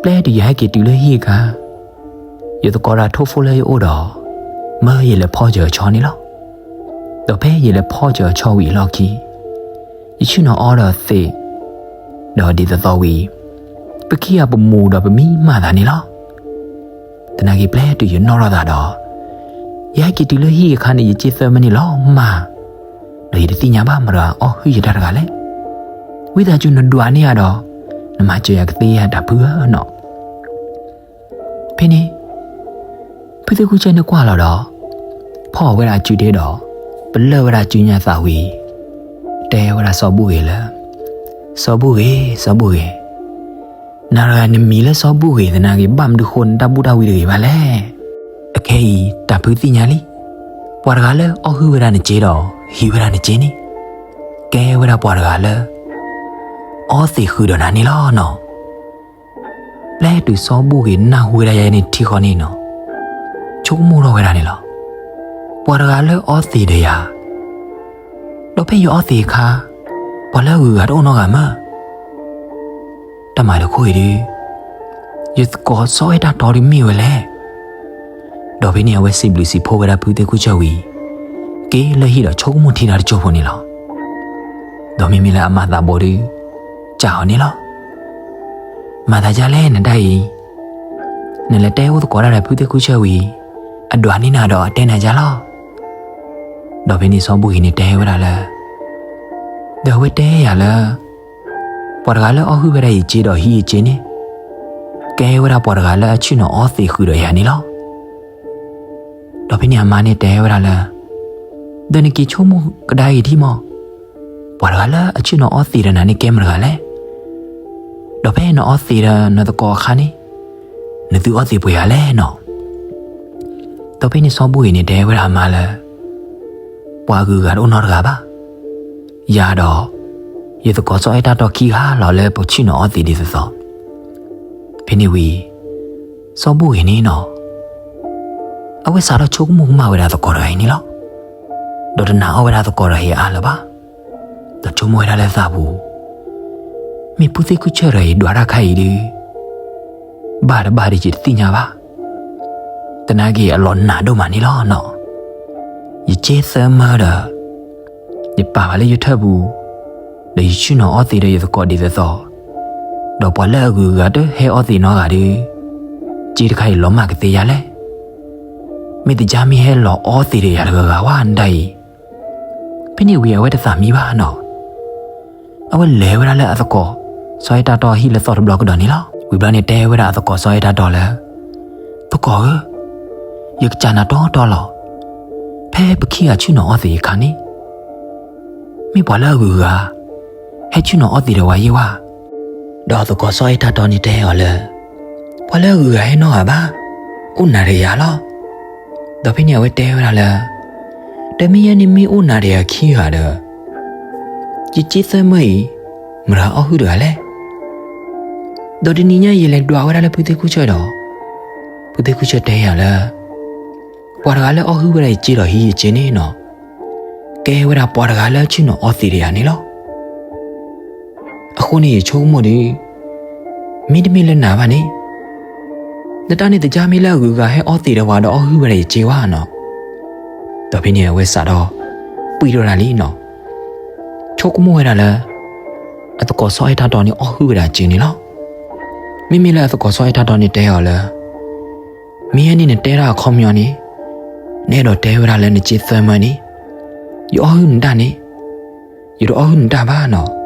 ပျဲတုၤယဟဲက့ၤတုၤလၢဟံၣ်အခါ, ယသကိးတၢ်ထိၣ်ဖိလၢယအိၣ်ဒီး မၢယလဲၤဖီၣ်စၢၤအဆီန့ၣ်လီၤ. ဒီးဖဲယလဲၤဖီၣ်စၢၤအဆီဝံၤအလီၢ်ခံ ယဆ့ၣ်နီၤအီဒီးသ့း, ဒီးဒ်သိးသိးဝံၤ ပခံဂၤပမူၤဒီးပမံမၤသးန့ၣ်လီၤ. သနာ်က့ပျဲတုၤယနီၣ်ထီၣ်သးဒီး ယဟဲက့ၤတုၤလၢဟံၣ်အခါန့ၣ် ယစ့သၢမၢန့ၣ်လီၤမၢ်, ဒီးယတသ့ၣ်ညါဘၣ်မတၤတဂၤအီၣ်ဟုၣ်ယတၢ်တဂၤလဲၣ်. ဝံသးစူၤနဒွးန့ၢ်ယၤဒီး နမၤစၢၤယၤကသ့ဧါ တၢ်ဖုဧၢနီၤ. ဖဲန့ၣ် ဖုသ့ၣ်ကူၣ်ဆၢၣ်န့ၣ်ကွၢ်လီၤဒီး ဖီၣ်ဝဲဒၣ်အစုဒ့ဒီး ပလၢၢ်ဝဲဒၣ်စုညါသးဝံၤ တဲဝဲဒၣ်စီၤဘူၣ်ဂ့ၤလၢ စီၤဘူၣ်ဂ့ၤ စီၤဘူၣ်ဂ့ၤ, နၤတဂၤနမံၤလၢစီၤဘူၣ်ဂ့ၤသနာ်က့ ဘၣ်မနုၤဃိနတၢ်ဘူၣ်တၢ်ဝံတဂ့ၤဘၣ်လဲၣ်. အခဲအံၤ တၢ်ဖုသ့ၣ်ညါလံ, ပှၤတဂၤလၢအီၣ်ဟုၣ်ဝဲဒၣ်နစ့ဒီး ဟံးဝဲဒၣ်နစ့န့ၣ် ကဲဝဲဒၣ်ပှၤတဂၤလၢ အီသံးဃုာ်ဒီးနၤန့ၣ်လီၤနီၤ. ပျဲတုၤစီၤဘူၣ်ဂ့ၤနၢ်ဟူဝဲဒၣ်ယဲန့ၣ်ထံဃီန့ၣ်နီၤ, ဆိကမိၣ်ထီၣ်ဝဲဒၣ်န့ၣ်လီၤ. ပှၤတဂၤလၢအီသံးဒီးယၤ, ဒီးဖဲယအီသံးအခါ ပှၤလၢအဂုၤအဂၤတအိၣ်နီတဂၤမး. တၢ်မၤတခီအံၤဒုး ယသကိးစီၤအဲၣ်တၢ်တီဒုးမ့ၢ်ဝဲလဲၣ်. ဒီးဖဲန့ၣ်အဝဲစံးဘျုးစံးဖှိၣ်ဝဲဒၣ်ဖုသ့ၣ်ကူၣ်ဆၢၣ်ဝံၤ က့ၤလၢဟံၣ်ဒီးဆိကမိၣ်ထံတၢ်တစိၢ်ဖိန့ၣ်လီၤ. ဒီးမ့မ့ၢ်လၢအမၤသးဘိးဒုး စံးအီၤန့ၣ်လီၤ. မၤသးဒ်လဲၣ်နတၢ်အံၤ, နလဲၤတဲအိၣ်သကိးတၢ်ဒီးဖုသ့ၣ်ကူၣ်ဆၢၣ်ဝံၤ အဒွးန့ၢ်နၤဒီးအတဲနၤယါလီၤ. ဒီးဖဲန့ၣ်စီၤဘူၣ်ဂ့ၤန့ၣ်တဲဝဲဒၣ်လၢ ဒီးအဝဲတဲယၤလၢ ပှၤတဂၤလၢအီၣ်ဟုၣ်ဝဲဒၣ်ယစ့ဒီးဟံးယစ့န့ၣ် ကဲဝဲဒၣ်ပှၤတဂၤလၢအဆ့ၣ်နီၤအီသံးဃုာ်ဒီးယၤန့ၣ်လီၤ. ဒီးဖဲန့ၣ်အမါန့ၣ်တဲဝဲဒၣ်လၢ ဒီးနက့ၤဆိကမိၣ်ကဒါအံၤဒံးမး, ပှၤတဂၤလၢအဆ့ၣ်နီၤအီသံးဒီးနၤန့ၣ်ကဲမတဂၤလဲၣ်. ဒီးဖဲနအီသံးဒီးနသကိးအခါန့ၣ် နသုအီသံးပှဲၤဂၤလဲၣ်နီၤ. ဒီးဖဲန့ၣ်စီၤဘူၣ်ဂ့ၤန့ၣ်တဲဝဲဒၣ်အမါလၢ ပှၤအဂုၤအဂၤတအိၣ်နီတဂၤဘၣ်. ယၤဒီး ယသကိးစီၤအဲၣ်တၢ်တီခံဂၤလီၤလၢပဆ့ၣ်နီၤအီသံးဒ်သိးသိး. ဖဲန့ၣ်ဝံၤ စီၤဘူၣ်ဂ့ၤန့ၣ်နီၤ အဝဲစးထီၣ်ဆိကမိၣ်ကမၣ်ဝဲဒၣ်သကိးတဂၤအံၤန့ၣ်လီၤ. ဒီးတနာ်အီၣ်ဝဲဒၣ်သကိးတဂၤအံၤအါလၢၤဘၣ်. ဒီးဆိကမိၣ်ဝဲဒၣ်လၢသးပူၤ မ့ၢ်ဖုသ့ၣ်ကူၣ်ဆၢၣ်တဂၤအံၤဒွးတၢ်ခါအံၤဒုး ဘၣ်တဘၣ်ဒုးယတသ့ၣ်ညါဘၣ်. သနာ်က့အလီၤနာ်ဒိၣ်မးန့ၣ်လီၤနီၤ. ယစ့သၢမၢဒီး ယပာ်ဘၣ်လၢယထၢၣ်ပူၤ ဒီးယဆ့ၣ်နီၤအီသံးဒီးယသကိးဒ်သိးသိး, ဒီးပှၤလၢအဂုၤအဂၤတဟဲအီသံးနီတဂၤဒီး စ့တခါအံၤလီၤမၢ်ကသ့ယါလဲၣ်. မ့ၢ်သ့ၣ်ညါမ့ၢ်ဟဲလီၤအီသံးဒီးယၤတဂၤဂၤဝဲနတၢ်အံၤ. ဖဲန့ၣ်ဝံၤအဝဲတသးမံဘၣ်နီၤ. အဝဲလဲၤဝဲဒၣ်လၢအသကိး စီၤအဲၣ်တၢ်တီအဟံၣ်လၢသီၣ်တဘျီကဒီးန့ၣ်လီၤ. ဝံၤဘျီန့ၣ်တဲဝဲဒၣ်အသကိးစီၤအဲၣ်တၢ်တီလၢ သကိးဧၢ, ယကစၢ်နၤတီတီလီၤ. ဖဲပခံဂၤဆ့ၣ်နီၤအီသံးအခါန့ၣ် မ့ၢ်ပှၤလၢအဂုၤအဂၤ ဟဲဆ့ၣ်နီၤအီသံးဒီးဝဲယဲၢ်ဝဲ. ဒီးအသကိးစီၤအဲၣ်တၢ်တီန့ၣ်တဲအီၤလၢ ပှၤလၢအဂုၤအဂၤဟဲနီတဂၤဘၣ်, အိၣ်နၤဒီးယၤလီၤ. ဒီးဖဲန့ၣ်အဝဲတဲဝဲဒၣ်လၢ ဒီးမ့ၢ်ယဲန့ၣ်မ့ၢ်အိၣ်နၤဒီးယၤခံဂၤဒီး ယစ့သၢမၢအံၤ မတၤအီၣ်ဟုၣ်တဂၤလဲၣ်. ဒီးတနံၤညါယလဲၤဒွးဝဲဒၣ်လၢဖုသ့ၣ်ကူၣ်ဆၢၣ်ဒီး ဖုသ့ၣ်ကူၣ်ဆၢၣ်တဲယၤလၢ ပှၤတဂၤလၢအီၣ်ဟုၣ်ဝဲဒၣ်ယစ့ဒီးဟံးယစ့န့ၣ်နီၤ ကဲဝဲဒၣ်ပှၤတဂၤလၢဆ့ၣ်နီၤအီသံးဒီးယၤန့ၣ်လီၤ. အဃိန့ၣ်ယဆိကမိၣ်ဒီး မ့တမ့ၢ်လၢနၤဘၣ်န့ၣ် နတၢ်န့ၣ်သ့ၣ်ညါမ့ၢ်လၢအဂုၤအဂၤဟဲအီသံးဒီးဝဲဒီးအီၣ်ဟုၣ်ဝဲဒၣ်ယစ့ဝဲနီၤ. ဒီးဖဲန့ၣ်အဝဲစးထီၣ် ပှံၢ်ထီၣ်ဒၣ်လံနီၤ. ဆိကမိၣ်ဝဲဒၣ်လၢ အသကိးစီၤအဲၣ်တၢ်တီန့ၣ်အီၣ်ဟုၣ်ဝဲဒၣ်စ့န့ၣ်လီၤ. မ့မ့ၢ်လၢအသကိးစီၤအဲၣ်တၢ်တီန့ၣ်တဲအီၤလၢ မ့ၢ်ယဲန့ၣ်နတဲဒၣ်အခီပညီန့ၣ် နအဲၣ်ဒိးတဲဝဲဒၣ်လၢနစ့သၢမၢန့ၣ် ယအီၣ်ဟုၣ်နတၢ်န့ၣ် ယတအီၣ်ဟုၣ်နတၢ်ဘၣ်နီၤ.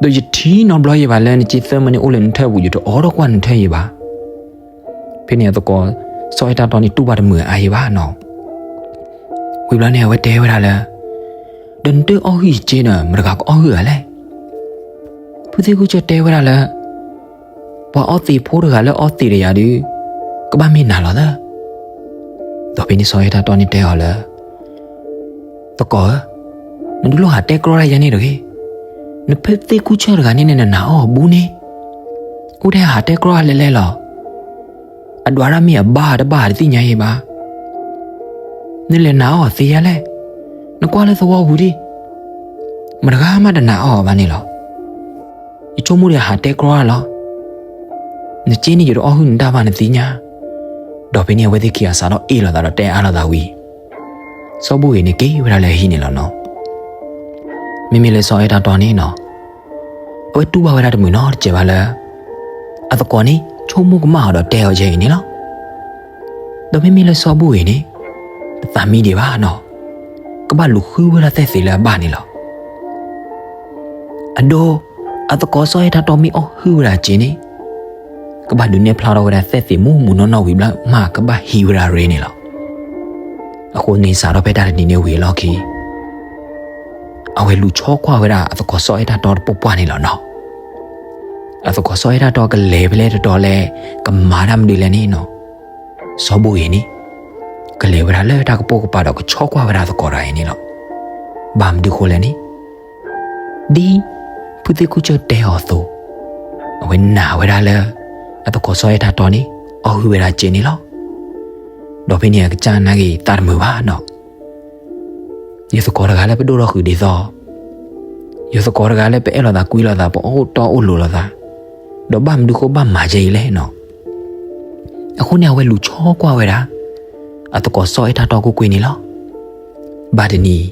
ဒီးယထံၣ်နီတဘျီယံၤဘၣ်လၢနစ့သၢမၢန့ၣ်အိၣ်လၢနထၢၣ်ပူၤ ယတအီၣ်ထီၣ်ကွၢ်နထၢၣ်ယံၤဘၣ်. ဖဲန့ၣ်အသကိးစီၤအဲၣ်တၢ်တီန့ၣ်တူၢ်ဘၣ်တမုာ်အါယံၤဘၣ်နီၤ. ဝံၤဘျီန့ၣ်အဝဲတဲဝဲဒၣ်လၢ ဒီးနတအီၣ်ဟုၣ်ယစ့ဒီး မတၤတဂၤကအီၣ်ဟုၣ်ဧါလဲၣ်. ဖုသ့ၣ်ကူၣ်ဆၢၣ်တဲဝဲဒၣ်လၢ ပှၤအီသံးဖိတဂၤလၢအီသံးဒီးယၤဒီး ကဘၣ်မ့ၢ်နၤလီၤသၢ. ဒီးဖဲန့ၣ်စီၤအဲၣ်တၢ်တီန့ၣ်တဲအီၤလၢ သကိးဧၢ, နတလိၣ်ဟးတဲကြီတၢ်ယဲန့ၣ်တဂ့ၤ. နဖုသ့ၣ်ကူၣ်ဆၢၣ်တဂၤန့ၣ်နနာ်အီၤအဘူးန့ၣ် အိၣ်ထဲဟးတဲကြီလဲၤလဲၤလီၤ. အဒွးတၢ်မ့ၢ်အဘၣ်တဘၣ်တသ့ၣ်ညါအံၤဘၣ်. နလဲၤနာ်အီၤသ့ယါလဲၣ်. နကွၢ်လၢသဝီပူၤဒံး မတဂၤမးတနာ်အီၤဘၣ်န့ၣ်လီၤ. ယဆိကမိၣ်ဒီးဟးတဲကြီလီၤ. နစ့န့ၣ်ယတအီၣ်ဟုၣ်နတၢ်ဘၣ်နသ့ၣ်ညါ. ဒီးဖဲန့ၣ်အဝဲသ့ၣ်ခံဂၤစးထီၣ်အ့ၣ်လိာ်သးဒီးတဲအါလိာ်သးဝံၤ စီၤဘူၣ်ဂ့ၤန့ၣ်က့ၤဝဲဒၣ်လၢအဟံၣ်န့ၣ်လီၤနီၤ. မ့မ့ၢ်လၢစီၤအဲၣ်တၢ်တီန့ၣ်နီၤ အဝဲတူၢ်ဘၣ်ဝဲဒၣ်တမုာ်နီတစဲးဘၣ်လၢ အသကိးန့ၣ် ဆိကမိၣ်ကမၣ်အီၤဒီးတဲအီၤယဲအံၤန့ၣ်လီၤ. ဒီးမ့မ့ၢ်လၢစီၤဘူၣ်ဂ့ၤန့ၣ် တသးမံဒံးဘၣ်နီၤ. ကဘၣ်လူၤဃုဝဲဒၣ်သဲၣ်သ့းလၢအဘၣ်န့ၣ်လီၤ. အဒိ, အသကိးစီၤအဲၣ်တၢ်တီမ့ၢ်အီၣ်ဟုၣ်ဝဲဒၣ်စ့န့ၣ်, ကဘၣ်ဒုးနဲၣ်ဖျါထီၣ်ဝဲဒၣ်သဲၣ်သ့းမူးမူးနီၢ်နီၢ်ဝံၤဘျီမး ကဘၣ်ဟံးဝဲဒၣ်ရ့န့ၣ်လီၤ. အဃိန့ၣ် စးထီၣ်ဖဲတၢ်တနံၤန့ၣ်ဝံၤအလီၢ်ခံ အဝဲလူၤဆီကွၢ်ဝဲဒၣ်အသကိးစီၤအဲၣ်တၢ်တီတပှၢ်ပှၢ်န့ၣ်လီၤနီၤ. အသကိးစီၤအဲၣ်တၢ်တီကလဲၤဖဲလဲၣ်တတီၤလဲၣ်, ကမၤတၢ်မနုၤလဲၣ်န့ၣ်နီၤ, စီၤဘူၣ်ဂ့ၤန့ၣ် ကလဲၤဝဲဒၣ်လၢတၢ်ကပိာ်ကပၤဒီးကဆီကွၢ်ဝဲဒၣ်အသကိးတဂၤအံၤန့ၣ်လီၤ. ဘၣ်မနုၤဃိလဲၣ်န့ၣ်, ဒ်ဖုသ့ၣ်ကူၣ်စၢၢ်တဲအီၤအသိး, အဝဲနာ်ဝဲဒၣ်လၢ အသကိးစီၤအဲၣ်တၢ်တီန့ၣ် အီၣ်ဟုၣ်ဝဲဒၣ်စ့န့ၣ်လီၤ. ဒီးဖဲန့ၣ်အကစၢ်နာ်က့ၤသးတမုာ်ဘၣ်နီၤ. ယသကိးတဂၤလၢပဒိၣ်ထီၣ်ဃုာ်ဒ်သိး, ယသကိးတဂၤလၢပအဲၣ်လိာ်သးကွံလိာ်သး ပအီၣ်တီအိၣ်လိၤလိာ်သး, ဒီးဘၣ်မနုၤဃိဘၣ်မၤယဲအံၤလဲၣ်နီၤ. အဃိန့ၣ် အဝဲလူၤဆီကွၢ်ဝဲဒၣ် အသကိးစီၤအဲၣ်တၢ်တီကွ့ၢ်ကွ့ၢ်န့ၣ်လီၤ. ဘၣ်တနံၤ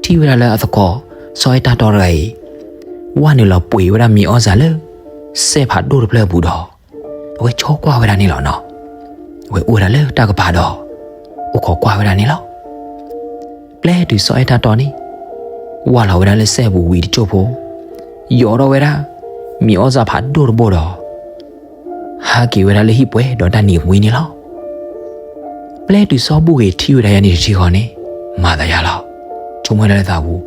ထံၣ်ဝဲဒၣ်လၢအသကိးစီၤအဲၣ်တၢ်တီတဂၤအံၤ ဝၢ်နုာ်လီၤပှ့ၤဝဲဒၣ်မံၤအီၣ်စၢ်လၢ စဲးဖးဒိၣ်တဖျၢၣ်အပူၤဒီး အဝဲဆီကွၢ်ဝဲဒၣ်န့ၣ်လီၤနီၤ. အဝဲအိၣ်ဝဲဒၣ်လၢတၢ်ကပၤဒီး အိၣ်ခိးကွၢ်ဝဲဒၣ်န့ၣ်လီၤ. ပျဲတုၤစီၤအဲၣ်တၢ်တီန့ၣ် ဝၢ်လီၤဝဲဒၣ်လၢစဲးပူၤဝံၤတစိၢ်ဖိ, ယိးထီၣ်ဝဲဒၣ် မံၤအီၣ်စၢ်ဖးဒိၣ်တဘိဒီး ဟးက့ၤဝဲဒၣ်လၢဟံၣ်ပှဲၤဒီးတၢ်နံၤဝံၤန့ၣ်လီၤ. ပျဲတုၤစီၤဘူၣ်ဂ့ၤထံၣ်ဝဲဒၣ်ယၤန့ၣ်တထံၣ်ဃီန့ၣ် မၤသးယါလီၤ. ဆိကမိၣ်ဝဲဒၣ်လၢသးပူၤ,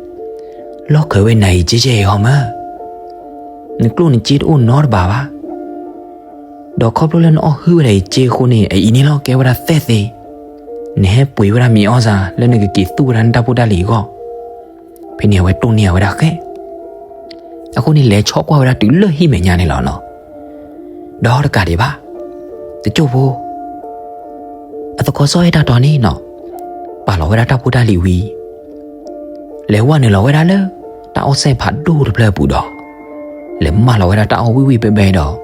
လီၢ်ခၢးဝဲနၤအံၤကဲယဲၢ်အံၤဟီမၢ်, နကျိၣ်နစ့တအိၣ်နီတဘ့ၣ်ဘၣ် ဒီးခီဖျိလၢနအီၣ်ဟုၣ်ဝဲဒၣ်ယစ့အဃိန့ၣ် အအံၤန့ၣ်လီၤ ကဲဝဲဒၣ်သဲၣ်သ့, နဟဲပှ့ၤဝဲဒၣ်မံၤအီၣ်စၢ်လၢနကက့ၤသူၣ်ဝဲဒၣ်နတၢ်ဖိတၢ်လံၤအဂီၢ်. ဖဲန့ၣ်အဝဲတိၢ်န့ၢ်ဝဲဒၣ်ဃဲ, အဃိန့ၣ် လဲၤဆီကွၢ်ဝဲဒၣ်တုၤလၢဟံၣ်မဲာ်ညါန့ၣ်လီၤနီၤ. ဒီးတကးဒံးဘၣ်, တစိၢ်ဖိ အသကိးစီၤအဲၣ်တၢ်တီန့ၣ်နီၤ, ပာ်လီၤဝဲဒၣ်တၢ်ဖိတၢ်လံၤဝံၤ လဲၤဝၢ်နုာ်လီၤဝဲဒၣ်လၢ တၢ်အီၣ်စဲးဖးဒိၣ်တဖျၢၣ်အပူၤဒီး လဲၤမၢလီၤဝဲဒၣ်တၢ်အီၣ်ဝံၣ်ဝံၣ်ဘဲဘဲဒီး လဲ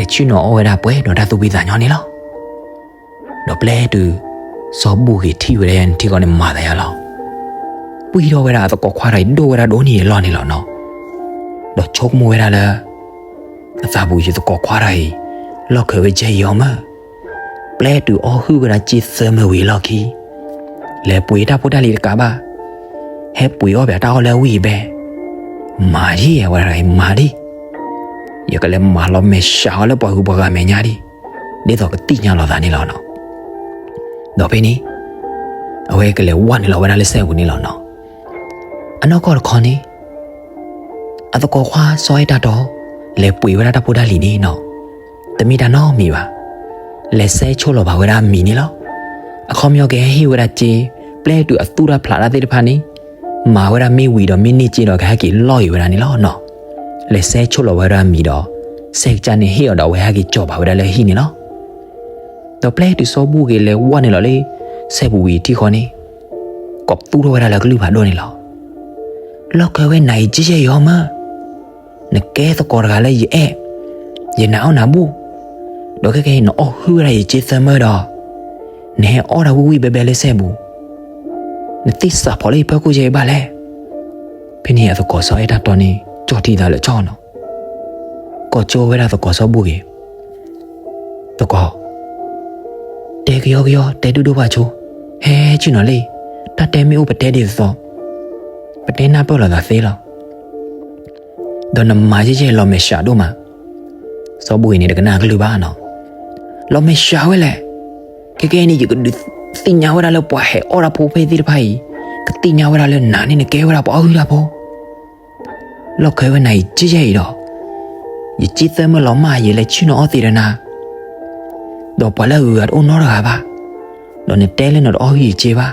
ၤဆ့ၣ်နီၤအီၣ်ဝဲဒၣ်ပှဲၤဒီးတၢ်သူၣ်ဖှံသးညီန့ၣ်လီၤ. ဒီးပျဲတုၤ စီၤဘူၣ်ဂ့ၤထံၣ်ဝဲဒၣ်ယၤန့ၣ်ထံၣ်ဃီန့ၣ် မၤသးယါလီၤ. ပှံၢ်ထီၣ်ဝဲဒၣ်အသကိးခွါတဂၤအံၤဒိၣ်ဝဲဒၣ်ဒိၣ်န့ၢ်အလီၢ်န့ၣ်လီၤနီၤ. ဒီးဆိကမိၣ်ဝဲဒၣ်လၢ အသးပူၤ ယသကိးခွါတဂၤအံၤ လီၢ်ခၢးဝဲကဲယဲၢ်အံၤဟီမၢ်, ပျဲတုၤအီၣ်ဟုၣ်ဝဲဒၣ်စ့သၢမၢဝံၤအလီၢ်ခံ လဲၤပှ့ၤတၢ်ဖိတၢ်လံၤတကးဘၣ်, ဟဲပှ့ၤအီၣ်ပှၤတၢ်အီၣ်လၢအဝံၣ်အဘဲ, မၤယဲၢ်ဝဲဒၣ်တဂၤအံၤမၤဒံး, ယကလဲၤမၤလီၤမဲာ်ဆှးအီၤလၢပှၤဂုၤပှၤဂၤမဲာ်ညါဒံး, ဒ်သိးကသ့ၣ်ညါလီၤသးန့ၣ်လီၤနီၤ. ဒီးဖဲန့ၣ် အဝဲကလဲၤဝၢ်နုာ်လီၤဝဲဒၣ်လၢစဲးပူၤန့ၣ်လီၤနီၤ. အနီၢ်ကီၢ်တခီန့ၣ် အသကိးခွါစီၤအဲၣ်တၢ်တီ လဲၤပှ့ၤဝဲဒၣ်တၢ်ဖိတၢ်လံၤန့ၣ်နီၤ, တမ့ၢ်တၢ်နီတမံၤဘၣ်, လဲၤဆဲးဆိလီၤဘၣ်ဝဲဒၣ်အမံၤန့ၣ်လီၤ. အခီပညီကဟဲဟ့ၣ်ဝဲဒၣ်စ့, ပျဲတုၤအသူၣ်တၢ်ဖျးတၢ်သ့ၣ်တဖၣ်န့ၣ်, မၤဝဲဒၣ်မ့ၢ်ဝံၤဒီးမ့ၢ်န့ၢ်စ့ဒီးကဟဲက့ၤလီၢ်ဂ့ၤဝဲဒၣ်န့ၣ်လီၤနီၤ. လဲၤဆဲးဆိလီၤဝဲဒၣ်အမံၤဒီး စဲးကစၢ်န့ၣ်ဟ့ၣ်အီၤဒီးအဝဲဟဲက့ၤကၠီၤဘၣ်ဝဲဒၣ်လၢဟံၣ်န့ၣ်လီၤ. ဒီးပျဲတုၤစီၤဘူၣ်ဂ့ၤလဲၤဝၢ်နုာ်လီၤလၢ စဲးပူၤဝံၤထံၣ်ဃီန့ၣ်, ကိးပသူထီၣ်ဝဲဒၣ်လၢကလုၢ်ဖးဒိၣ်န့ၣ်လီၤ. လီၢ်ခၢးဝဲနၤအံၤကဲယဲၢ်အံၤဟီမၢ်, နကဲသကိးတဂၤလၢယအဲၣ်, ယနာ်အီၣ်နၤဘူၣ်, ဒီးခဲကနံၣ်အံၤနအီၣ်ဟုၣ်ဝဲဒၣ်ယစ့သၢမၢဒီး နဟဲအီၣ်တၢ်ဝံၣ်ဝံၣ်ဘဲဘဲလၢစဲးပူၤ, နသ့ၣ်စးဖီၣ်လၢယဖီခိၣ်ယဲၢ်အံၤဘၣ်လဲၣ်. ဖဲန့ၣ်အသကိးစီၤအဲၣ်တၢ်တီန့ၣ် ကၠီၣ်ထံသးလၢကၠီၣ်နီၤ, ကိးကၠိဝဲဒၣ်သကိးစီၤဘူၣ်ဂ့ၤ, သကိး, တဲကယီကယီ တဲဒိၣ်ဒိၣ်ဘၣ်ဆိ, ဟဲဆ့ၣ်နီၤလံ, တၢ်တဲမ့ၢ်အိၣ်ပတဲဒ်သိးသိး, ပတဲနၢ်ပၢၢ်လိာ်သးသ့လီၤ. ဒီးနမၤယဲၢ်ယဲၢ်လီၤမဲာ်ဆှးဒိၣ်မး. စီၤဘူၣ်ဂ့ၤန့ၣ်တကနၣ်ကလုၢ်ဘၣ်နီၤ, လီၤမဲာ်ဆှးဝဲလဲၣ်. ခဲကနံၣ်အံၤ ယကဒုးသ့ၣ်ညါဝဲဒၣ်လၢပှၤဟဲအီၣ်တၢ်ဖိဖဲသ့ၣ်တဖၣ်အံၤ, ကသ့ၣ်ညါဝဲဒၣ်လၢနၤန့ၣ်နကဲဝဲဒၣ်ပှၤအီၣ်ဟုၣ်တၢ်ဖိ လီၢ်ခၢးဝဲနၤအံၤကဲယဲၢ်အံၤဒီး, ယစ့သၢမၢလီၤမၢ် ယလဲၤဆ့ၣ်နီၤအီၣ်သ့ဒီးနၤ, ဒီးပှၤလၢအဂုၤအဂၤတအိၣ်နီတဂၤဘၣ်, ဒီးနတဲလၢနတအီၣ်ဟုၣ်ယစ့ဘၣ်,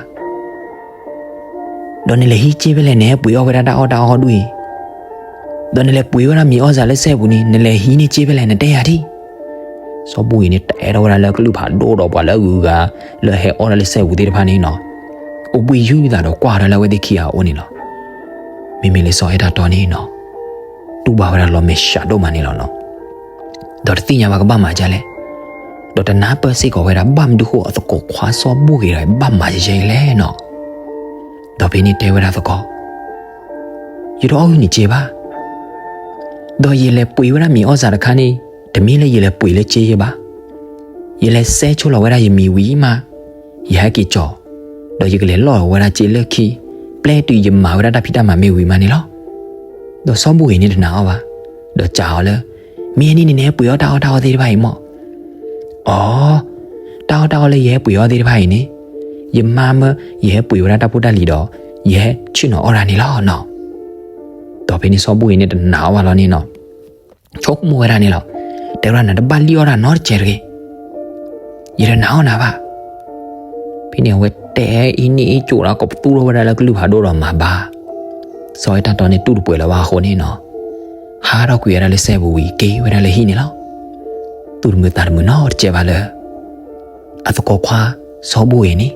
ဒီးနလဲၤဟံးစ့ဖဲလဲၣ် နဟဲပှ့ၤအီၣ်ဝဲဒၣ်တၢ်အီၣ်တၢ်အီဒူၣ်အံၤ, ဒီးနလဲၤပှ့ၤဝဲဒၣ်မံၤအီၣ်စၢ်လၢစဲပူၤန့ၣ် နလဲၤဟံးန့ၢ်စ့ဖဲလဲၣ် နတဲယၤဒံး. စီၤဘူၣ်ဂ့ၤန့ၣ် တအဲၣ်ဒိးဝဲဒၣ်လၢကလုၢ်ဖးဒိၣ်ဒီးပှၤလၢအဂုၤအဂၤ လၢဟဲအီၣ်ဒၣ်လၢစဲပူၤသ့ၣ်တဖၣ်န့ၣ်နီၤ, အိၣ်ဘှံးယုၢ်သးဒီးကွၢ်ဒၣ်လၢအဝဲသ့ၣ်ခံဂၤအအိၣ်န့ၣ်လီၤ. မ့မ့ၢ်လၢစီၤအဲၣ်တၢ်တီန့ၣ်နီၤ, တူၢ်ဘၣ်ဝဲဒၣ်လီၤမဲာ်ဆှးဒိၣ်မးန့ၣ်လီၤနီၤ. ဒီးတသ့ၣ်ညါဘၣ်ကဘၣ်မၤဒ်လဲၣ်, ဒီးတနၢ်ပၢၢ်စ့ၢ်ကီးဝဲဒၣ် ဘၣ်မနုၤဃိအသကိးခွါစီၤဘူၣ်ဂ့ၤဒီး ဘၣ်မၤယဲၢ်ယဲၢ်လဲၣ်နီၤ. ဒီးဖဲန့ၣ်တဲဝဲဒၣ်သကိး, ယတအီၣ်ဟုၣ်နစ့ဘၣ်, ဒီးယလဲၤပှ့ၤဝဲဒၣ်မံၤအီၣ်စၢ်တခါန့ၣ် တမ့ၢ်လၢယလဲၤပှ့ၤလၢစ့ယဲၢ်ဘၣ်. ယလဲၤဆဲးဆိလီၤဝဲဒၣ်ယမံၤဝံၤမး, ယဟဲက့ၤကၠီၤ, ဒီးယကလဲၤလီၢ်ဝဲဒၣ်စ့လၢခံ, ပျဲတုၤယမၤဝဲဒၣ်တၢ်ဖံးတၢ်မၤမ့ၢ်ဝံၤမးန့ၣ်လီၤ. ဒီးစီၤဘူၣ်ဂ့ၤန့ၣ်တနာ်အီၤဘၣ်, ဒီးစံးအီၤလၢ, မ့ၢ်န့ၣ်န့ၣ် နဟဲပှ့ၤအီၣ်တၢ်အီၣ်တၢ်အီသ့ၣ်တဖၣ်အံၤမၢ်. အိ, တၢ်အီၣ်တၢ်အီလၢယဟဲပှ့ၤအီၣ်သ့ၣ်တဖၣ်အံၤန့ၣ်, ယမါမၢယဟဲပှ့ၤဝဲဒၣ်တၢ်ဖိတၢ်လံၤဒီး ယဟဲဆ့ၣ်နီၤအီၣ်တၢ်န့ၣ်လီၤနီၤ. ဒီးဖဲန့ၣ်စီၤဘူၣ်ဂ့ၤန့ၣ်တနာ်အီၤဘၣ်လီၤန့ၣ်နီၤ, ဆိကမိၣ်ဝဲဒၣ်န့ၣ်လီၤ. တဲဝဲဒၣ် နတဘၣ်လံၣ်အီၣ်တၢ်နီတစဲးတဂ့ၤ, ယတနာ်အီၤနၤဘၣ်. ဖဲန့ၣ်အဝဲတဲအ့န့ၢ်အ့ကၠိဒီး ကိးပသူထီၣ်ဝဲဒၣ်လၢကလုၢ်ဖးဒိၣ်ဒီးမၤဘါ, စီၤအဲၣ်တၢ်တီန့ၣ်တူၢ်တပှဲၤလၢၤဘၣ်အဃိန့ၣ်နီၤ, ဟးထီၣ်ကွံာ်ဝဲဒၣ်လၢစဲပူၤဝံၤက့ၤဝဲဒၣ်လၢဟံၣ်န့ၣ်လီၤ. သူၣ်တမုာ်သးတမုာ်နီတစဲးဘၣ်လၢ အသကိးခွါစီၤဘူၣ်ဂ့ၤန့ၣ်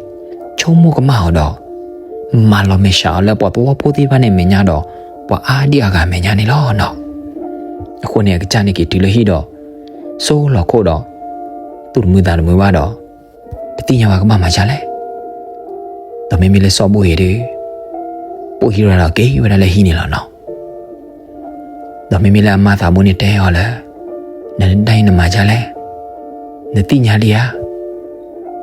ဆိကမိၣ်ကမၣ်အီၤဒီး မၤလီၤမဲာ်ဆှးအီၤလၢပှၤသဝီဖိသ့ၣ်တဖၣ်န့ၣ်အမဲာ်ညါဒီး ပှၤအါဒံအါဂၤအမဲာ်ညါန့ၣ်လီၤနီၤ. အဃိန့ၣ် အကစၢ်န့ၣ်က့ၤတုၤလၢဟံၣ်ဒီး ဆိလီၤခိၣ်ဒီး သူၣ်တမုာ်သးတမုာ်ဘၣ်ဒီး တသ့ၣ်ညါဘၣ်ကဘၣ်မၤဒ်လဲၣ်. ဒီးမ့မ့ၢ်လၢစီၤဘူၣ်ဂ့ၤဒီး ပိာ်ဟံၣ်ရၤဒီးက့ၤဝဲဒၣ်လၢဟံၣ်န့ၣ်လီၤနီၤ. ဒီးမ့မ့ၢ်လၢအမါသးဘိန့ၣ်တဲအီၤလၢ နဒၣ်အံၤနမၤဒ်လဲၣ်, နသ့ၣ်ညါလံဧါ,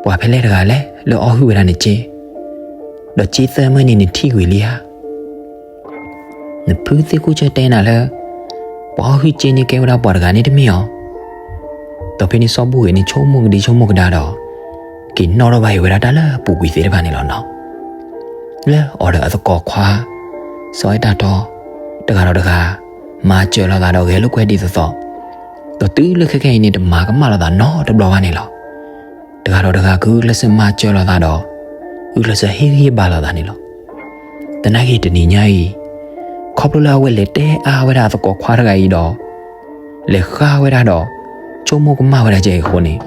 ပှၤဖဲလဲၣ်တဂၤလဲၣ် လၢအီၣ်ဟုၣ်ဝဲဒၣ်နစ့, ဒီးစ့သၢမၢန့ၣ်နထံၣ်ကွံာ်လံဧါ. နဖုသ့ၣ်ခိၣ်ဆၢၣ်တဲနၤလၢ ပှၤအီၣ်ဟုၣ်စ့န့ၣ်ကဲဝဲဒၣ်ပှၤတဂၤန့ၣ်တမ့ၢ်ဧါ. ဒီးဖဲန့ၣ်စီၤဘူၣ်ဂ့ၤန့ၣ်ဆိကမိၣ်ကဒံဆိကမိၣ်ကဒါဒီး က့ၤနီၣ်ထီၣ်ဘၣ်အံၤဝဲဒၣ်တၢ်လၢအပူၤကွံာ်သ့ၣ်တဖၣ်န့ၣ်လီၤနီၤ. လၢအီၤဒီးအသကိးခွါ စီၤအဲၣ်တၢ်တီ တဂၤဒီးတဂၤ မၤစၢၤလိာ်သးဒီးဂဲၤလိာ်ကွဲဒ်သိးသိး, ဒီးတုၤလၢခဲခဲအံၤန့ၣ် တမၤကမၣ်လိာ်သးနီတဘျီဘၣ်န့ၣ်လီၤ. တဂၤဒီးတဂၤကဂုာ်ကျဲးစၢးမၤစၢၤလိာ်သးဒီး ဂုာ်ကျဲးစၢးဟ့ၣ်ဂံၢ်ဟ့ၣ်ဘါလိာ်သးန့ၣ်လီၤ. သနာ်က့တနံၤညါအံၤ ခီဖျိလၢအဝဲလဲၤတဲအါဝဲဒၣ်အသကိးခွါတဂၤအံၤဒီး လဲၤဃါဝဲဒၣ်ဒီး ဆိကမိၣ်ကမၣ်ဝဲဒၣ်ကဲအံၤအဃိန့ၣ်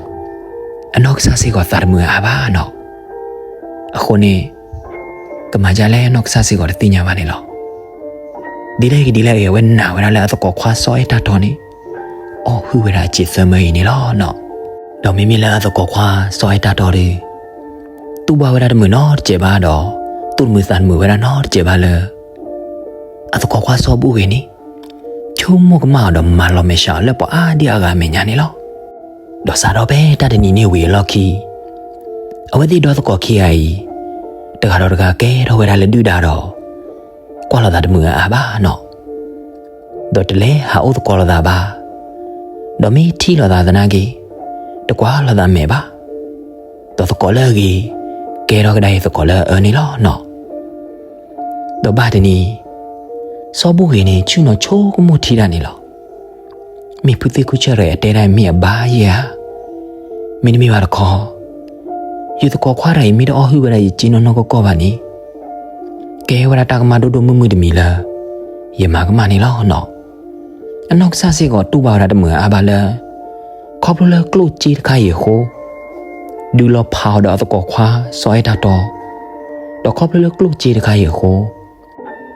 အနီၢ်ကစၢ်စ့ၢ်ကီးသးတမုာ်အါဘၣ်နီၤ. အဃိန့ၣ် ကမၤဒ်လဲၣ်အနီၢ်ကစၢ်စ့ၢ်ကီးတသ့ၣ်ညါဘၣ်န့ၣ်လီၤ. ဒ်လဲၣ်ဂ့ၤဒ်လဲၣ်ဂ့ၤ အဝဲနာ်ဝဲဒၣ်လၢအသကိးခွါစီၤအဲၣ်တၢ်တီန့ၣ် အီၣ်ဟုၣ်ဝဲဒၣ်အစ့သၢမၢအံၤန့ၣ်လီၤနီၤ. ဒီးမ့မ့ၢ်လၢအသကိးခွါစီၤအဲၣ်တၢ်တီဒီး တူၢ်ဘၣ်ဝဲဒၣ်တမုာ်နီတစဲးဘၣ်ဒီး သူၣ်တမုာ်သးတမုာ်ဝဲဒၣ်နီတစဲးဘၣ်လၢ အသကိးခွါစီၤဘူၣ်ဂ့ၤန့ၣ် ဆိကမိၣ်ကမၣ်အီၤဒီးမၤလီၤမဲာ်ဆှးအီၤလၢပှၤအါဒံအါဂၤအမဲာ်ညါန့ၣ်လီၤ. ဒီးစးထီၣ်ဖဲတၢ်တနံၤန့ၣ်ဝံၤအလီၢ်ခံ အဝဲသ့ၣ်ဒီသကိးခံဂၤအံၤ တဂၤဒီးတဂၤကဲထီၣ်ဝဲဒၣ်လၢဒုၣ်ဒါဒီး ကွၢ်လိာ်သးတမုာ်အါအါဘၣ်နီၤ. ဒီးတလဲၤဟးအိၣ်သကိးလိာ်သးဘၣ်, ဒီးမ့ၢ်ထံၣ်လိာ်သးသနာ်က့ တကွၢ်လိာ်သးမဲာ်ဘၣ်. ဒီးသကိးလၢအဂ့ၤ ကဲထီၣ်ကဒါအံၤသကိးလၢအအၢန့ၣ်လီၤနီၤ. ဒီးဘၣ်တနံၤ စီၤဘူၣ်ဂ့ၤန့ၣ် ဆ့ၣ်နီၤဆိကမိၣ်ထံတၢ်န့ၣ်လီၤ. မ့ၢ်ဖုသ့ၣ်ခိၣ်ဆၢၣ်တဂၤအံၤအတဲဒၣ်မ့ၢ်အဘၣ်ယဲဧါ. မ့တမ့ၢ်ဘၣ်တခီ ယသကိးခွါတဂၤအံၤမ့ၢ်တအီၣ်ဟုၣ်ဝဲဒၣ်ယစ့နီၢ်နီၢ်ကီၢ်ကီၢ်ဘၣ်န့ၣ် ကဲဝဲဒၣ်တၢ်ကမၣ်ဒိၣ်ဒိၣ်မုၢ်မုၢ်တမံၤလၢ ယမၤကမၣ်န့ၣ်လီၤနီၤ. အနီၢ်ကစၢ်စ့ၢ်ကီးတူၢ်ဘၣ်ဝဲဒၣ်တမုာ်အါဘၣ်လၢ ခီဖျိလၢကျိၣ်စ့တခါအံၤအဃိ ဒုးလီၤဖးအီၤဒီးအသကိးခွါစီၤအဲၣ်တၢ်တီ, ဒီးခီဖျိလၢကျိၣ်စ့တခါအံၤအဃိ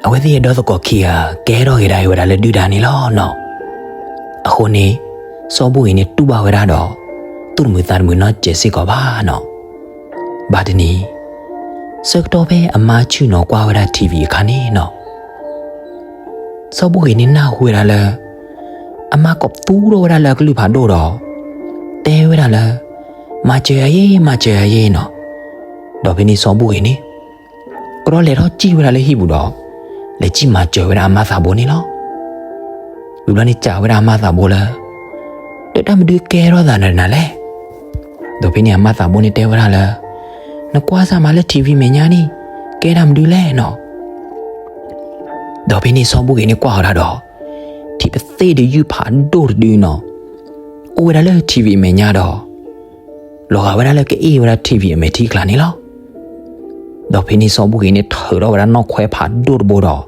အဝဲသ့ၣ်အဒီသကိးခံဂၤ ကဲထီၣ်က့ၤဒၣ်အံၤဝဲဒၣ်လၢဒုၣ်ဒါန့ၣ်လီၤနီၤ. အဃိန့ၣ် စီၤဘူၣ်ဂ့ၤန့ၣ်တူၢ်ဘၣ်ဝဲဒၣ်ဒီး သူၣ်တမုာ်သးတမုာ်နီတစဲးစ့ၢ်ကီးဘၣ်နီၤ. ဘၣ်တနံၤ ဆၢကတီၢ်ဖဲအမါဆ့ၣ်နီၤကွၢ်ဝဲဒၣ် ထံၣ်ဝံၤ အခါန့ၣ်နီၤ စီၤဘူၣ်ဂ့ၤန့ၣ်နၢ်ဟူဝဲဒၣ်လၢ အမါကိးပသူထီၣ်ဝဲဒၣ်လၢအကလုၢ်ဖးဒိၣ်ဒီး တဲဝဲဒၣ်လၢ မၤစၢၤယၤယ့ မၤစၢၤယၤယ့နီၤ. ဒီးဖဲန့ၣ်စီၤဘူၣ်ဂ့ၤန့ၣ် ကဒီးလဲၤထီၣ်စံၣ်ဝဲဒၣ်လၢဟံၣ်ပူၤဒီး လဲၤစံၣ်မၤစၢၤဝဲဒၣ်အမါသးဘိန့ၣ်လီၤ. ဝံၤဘျီန့ၣ်စံးဝဲဒၣ်အမါသးဘိလၢ ဒီးတၢ်မနုၤကဲထီၣ်သးနၤနၤလဲၣ်. ဒီးဖဲန့ၣ်အမါသးဘိန့ၣ်တဲဝဲဒၣ်လၢ နကွၢ်စၢ်မးလၢ ထံၣ်ဝံၤ အမဲာ်ညါန့ၣ် ကဲတၢ်မနုၤလဲၣ်နီၤ. ဒီးဖဲန့ၣ်စီၤဘူၣ်ဂ့ၤန့ၣ်ကွၢ်ဝဲဒၣ်ဒီး ထံၣ်ပသ့ၣ်ဒီးယုၢ်ဖးဒိၣ်တဒုနီၤ အိၣ်ဝဲဒၣ်လၢ ထံၣ်ဝံၤ အမဲာ်ညါဒီး လီၤဂာ်ဝဲဒၣ်လၢကအ့ၣ်ဝဲဒၣ်ထံၣ်ဝံၤအမဲာ်ထံအကျါန့ၣ်လီၤ. ဒီးဖဲန့ၣ်စီၤဘူၣ်ဂ့ၤန့ၣ်ထုးထီၣ်ဝဲဒၣ်နီၣ်ခွဲးဖးဒိၣ်တဘိဒီး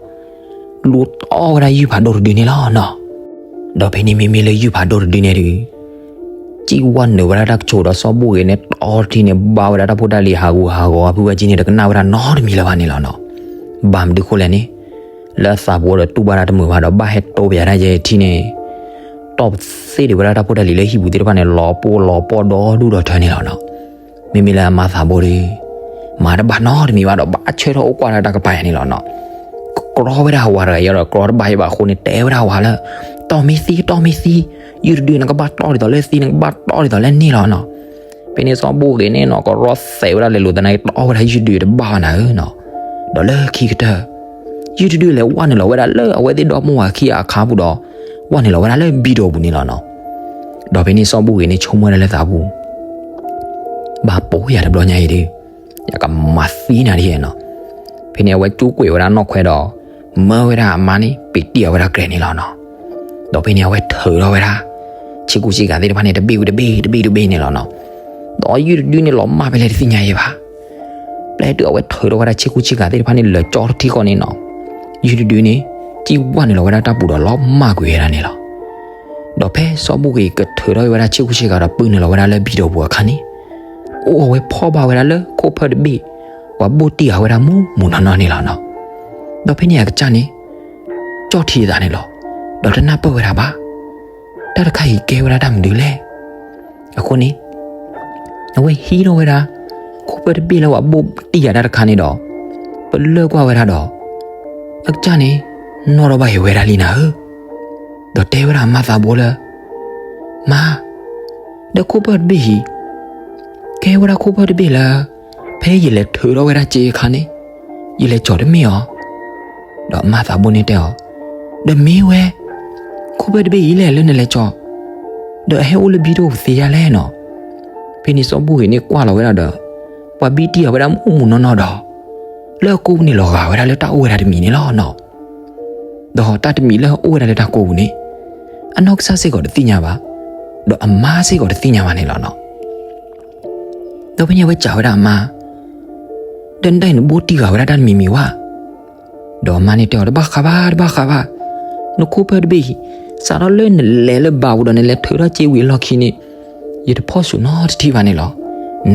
လူၤတီၢ်ဝဲဒၣ်ယုၢ်ဖးဒိၣ်တဒုန့ၣ်လီၤနီၤ. ဒီးဖဲန့ၣ်မ့မ့ၢ်လၢယုၢ်ဖးဒိၣ်တဒုန့ၣ်ဒီး စံၣ်ဝဲနုာ်ဝဲဒၣ်တၢ်ကဆိးဒီးစီၤဘူၣ်ဂ့ၤန့ၣ်တီထံန့ၣ် ဘၣ်ဝဲဒၣ်တၢ်ဖိတၢ်လံၤဟးဂူာ်ဟးဂီၤ ဖုဝဲကၠံန့ၣ် တကနၣ်ဝဲဒၣ်နီတမံၤလၢၤဘၣ်န့ၣ်လီၤနီၤ. ဘၣ်မနုၤဃိလဲၣ်န့ၣ် လၢအသးပူၤဒီးတူၢ်ဘၣ်ဒၣ်တမုာ်ဘၣ်ဒီး ဘၣ်ဟဲတိပယၤဒၣ်ယဲထံန့ၣ် တီၢ်ပသ့ၣ်ဒံးဝဲဒၣ်တၢ်ဖိတၢ်လံၤလၢဟံၣ်ပူၤသ့ၣ်တဖၣ်န့ၣ် လီၤပှီၢ်လီၤပှီၢ်ဒီဒူၣ်ဒီထၢန့ၣ်လီၤနီၤ. မ့မ့ၢ်လၢအမါသးဘိဒီး မၤတဘၣ်နီတမံၤဘၣ်ဒီး ဘၣ်ဆၢထၢၣ်အိၣ်ကွၢ်လၢတၢ်ကပၤယၤန့ၣ်လီၤနီၤ. ကကြီဝဲဒၣ်ဝၤတဂၤအံၤဒီးကြီတဘၣ်ယဘၣ်အဃိန့ၣ် တဲဝဲဒၣ်ဝၤလၢ တီၢ်မ့ၢ်သံ တီၢ်မ့ၢ်သံ, ယုၢ်တဒု နကဘၣ်တီၢ်ဒ်သိးလၢသံ နကဘၣ်တီၢ်ဒ်သိးလၢန့ၣ်လီၤနီၤ. ဖဲန့ၣ်စီၤဘူၣ်ဂ့ၤန့ၣ်နီၤ ကရီသဲးဝဲဒၣ်လဲၤလိာ်သးန့ၣ် တအီၣ်ဝဲဒၣ်ယုၢ်တဒုတဘၣ်ဘၣ်နၤဧၢနီၤ. ဒီးလၢခံကတၢၢ် ယုၢ်တဒုလဲၤဝဲနုာ်လီၤဝဲဒၣ်လၢအဝဲသ့ၣ်ဒီမါဝၤခံဂၤအခါပူၤဒီး ဝဲနုာ်လီၤဝဲဒၣ်လၢဘံဒိၣ်ပူၤန့ၣ်လီၤနီၤ. ဒီးဖဲန့ၣ်စီၤဘူၣ်ဂ့ၤန့ၣ်ဆိကမိၣ်ဝဲဒၣ်လၢသးပူၤ ဘၣ်ပိာ်ယၤတဘျီညါအံၤဒီး ယကမၤသံနၤဒ်နီၤ. ဖဲန့ၣ်အဝဲကၠူကွံာ်ဝဲဒၣ်နီၣ်ခွဲဒီး မၢဝဲဒၣ်အမါန့ၣ် ပ့းတံၢ်အဝဲဒၣ်ကြဲးန့ၣ်လီၤနီၤ. ဒီးဖဲန့ၣ်အဝဲထုးထီၣ်ဝဲဒၣ် ဆ့ကူဆ့ကၤသ့ၣ်တဖၣ်န့ၣ် တဘ့ၣ်ဝံၤတဘ့ၣ် တဘ့ၣ်တဘ့ၣ်န့ၣ်လီၤနီၤ. ဒီးယုၢ်တဒုန့ၣ်လီၤမၢ်ဖဲလဲၣ်တသ့ၣ်ညါယဲဘၣ်. ပျဲတုၤအဝဲထုးထီၣ်ဝဲဒၣ်ဆ့ကူဆ့ကၤသ့ၣ်တဖၣ်န့ၣ် လၢာ်ကၠီတထံဃီန့ၣ်နီၤ, ယုၢ်တဒုန့ၣ် ကံၣ်ဝဲနုာ်လီၤဝဲဒၣ်တၢ်ပူၤဒီးလီၤမၢ်ကွံာ်ဝဲဒၣ်န့ၣ်လီၤ. ဒီးဖဲစီၤဘူၣ်ဂ့ၤကထုးထီၣ်ဝဲဒၣ်ဆ့ကူဆ့ကၤဒီး ပုၢ်နုာ်လီၤဝဲဒၣ်လၢဘံဒိၣ်ပူၤအခါန့ၣ်, အိၣ်အဝဲဖီၣ်ဘၣ်ဝဲဒၣ်လၢခိၣ်ဖၢၣ်တဘ့ၣ် ပှၤဘိၣ်တံၢ်ဃာ်ဝဲဒၣ်မူးမူးနီၢ်နီၢ်န့ၣ်လီၤနီၤ. ဒီးဖဲန့ၣ်အကစၢ်န့ၣ် ကၠီၣ်ထံအသးန့ၣ်လီၤ. ဒီးတနၢ်ပၢၢ်ဝဲဒၣ်ဘၣ် တၢ်တခါအံၤကဲဝဲဒၣ်တၢ်မနုၤလဲၣ်. အဃိန့ၣ် အဝဲဟံးထီၣ်ဝဲဒၣ် ခိၣ်ဖၢၣ်တဘ့ၣ်လၢပှၤဘိၣ်တံၢ်ဃာ်တၢ်တခါန့ၣ်ဒီး ပလၢၢ်ကွၢ်ဝဲဒၣ်ဒီး အကစၢ်န့ၣ် နီၣ်ထီၣ်ဘၣ်အီၤဝဲဒၣ်လံနၤဧၢ, ဒီးတဲဝဲဒၣ်အမါသးဘိလၢ မါ, ဒီးခိၣ်ဖၢၣ်တဘ့ၣ်အံၤ ကဲဝဲဒၣ်ခိၣ်ဖၢၣ်တဘ့ၣ်လၢ ဖဲယလဲၤထုးထီၣ်ဝဲဒၣ်စ့အခါန့ၣ် ယလဲၤကၠီၣ်တမ့ၢ်အီၤ. ဒီးအမါသးဘိန့ၣ်တဲအီၤ, ဒီးမ့ၢ်ဝဲ ခိၣ်ဖၢၣ်တဘ့ၣ်အံၤလဲၣ်လၢနလဲၤကၠီၣ်, ဒီးအဟဲအိၣ်လၢဘံဒိၣ်ပူၤသ့ဒ်လဲၣ်နီၤ. ဖဲန့ၣ်စီၤဘူၣ်ဂ့ၤန့ၣ်ကွၢ်လီၤဝဲဒၣ်ဒီး ပှၤဘိၣ်တံၢ်ဃာ်ဝဲဒၣ်မူးမူးနီၢ်နီၢ်ဒီး လၢအကိာ်ပူၤန့ၣ်လီၤဂာ်ဝဲဒၣ်လၢတၢ်အိၣ်ဝဲဒၣ်တမံၤန့ၣ်လီၤနီၤ. ဒီးတၢ်တမံၤလၢအအိၣ်ဝဲဒၣ်လၢတၢ်ကိာ်ပူၤန့ၣ် အနီၢ်ကစၢ်စ့ၢ်ကီးတသ့ၣ်ညါဘၣ်, ဒီးအမါစ့ၢ်ကီးတသ့ၣ်ညါဘၣ်န့ၣ်လီၤနီၤ. ဒီးဖဲန့ၣ်အဝဲစံးဝဲဒၣ်အမါ, ဒီးနဒၣ်အံၤနဘိၣ်တံၢ်ဃာ်ဝဲဒၣ်တၢ်တမံၤမံၤဝဲ. ဒီးအမါန့ၣ်တဲအီၤ တဘၣ်ဃးဘၣ် တဘၣ်ဃးဘၣ်, နခိၣ်ဖၢၣ်တဘ့ၣ်အံၤ စးထီၣ်လၢနလဲၤလၢဘၣ်ပူၤဒီးနလဲၤထုးထီၣ်စ့ဝံၤအလီၢ်ခံန့ၣ် ယတဖီၣ်ဆူၣ်နီတထံၣ်ဘၣ်န့ၣ်လီၤ.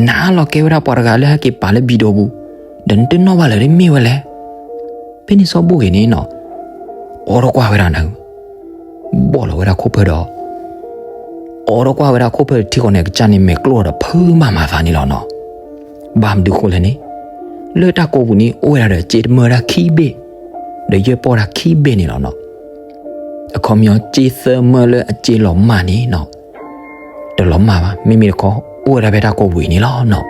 နၤလီၤကဲဝဲဒၣ်ပှၤတဂၤလၢဟဲက့ၤပာ်လၢဘံဒိၣ်ပူၤ, ဒီးနတနီၣ်ဘၣ်လၢၤတမ့ၢ်ဝဲလဲၣ်. ဖဲန့ၣ်စီၤဘူၣ်ဂ့ၤန့ၣ်နီၤ အိးထီၣ်ကွၢ်ဝဲဒၣ်နၤ ဘီၣ်လီၤဝဲဒၣ်ခိၣ်ဖၢၣ်ဒီး အိးထီၣ်ကွၢ်ဝဲဒၣ်ခိၣ်ဖၢၣ်တထံဃီန့ၣ် အကစၢ်န့ၣ်မဲာ်ကျိၣ်ဒီးဖုးမးမၤသးန့ၣ်လီၤနီၤ. ဘၣ်မနုၤဃိလဲၣ်န့ၣ် လၢတၢ်ကိာ်ပူၤန့ၣ် အိၣ်ဝဲဒၣ်ဒီးစ့တမၢတၢ်ခံဘ့ၣ်, ဒီးယဲၢ်ပီၢ်တၢ်ခံဘ့ၣ်န့ၣ်လီၤနီၤ. အခီပညီစ့သၢမၢလၢအစ့လီၤမၢ်န့ၣ်နီၤ တလီၤမၢ်ဘၣ်, မ့မ့ၢ်တခီ အိၣ်ဝဲဒၣ်ဖဲတၢ်ကိာ်ပူၤအံၤန့ၣ်လီၤနီၤ.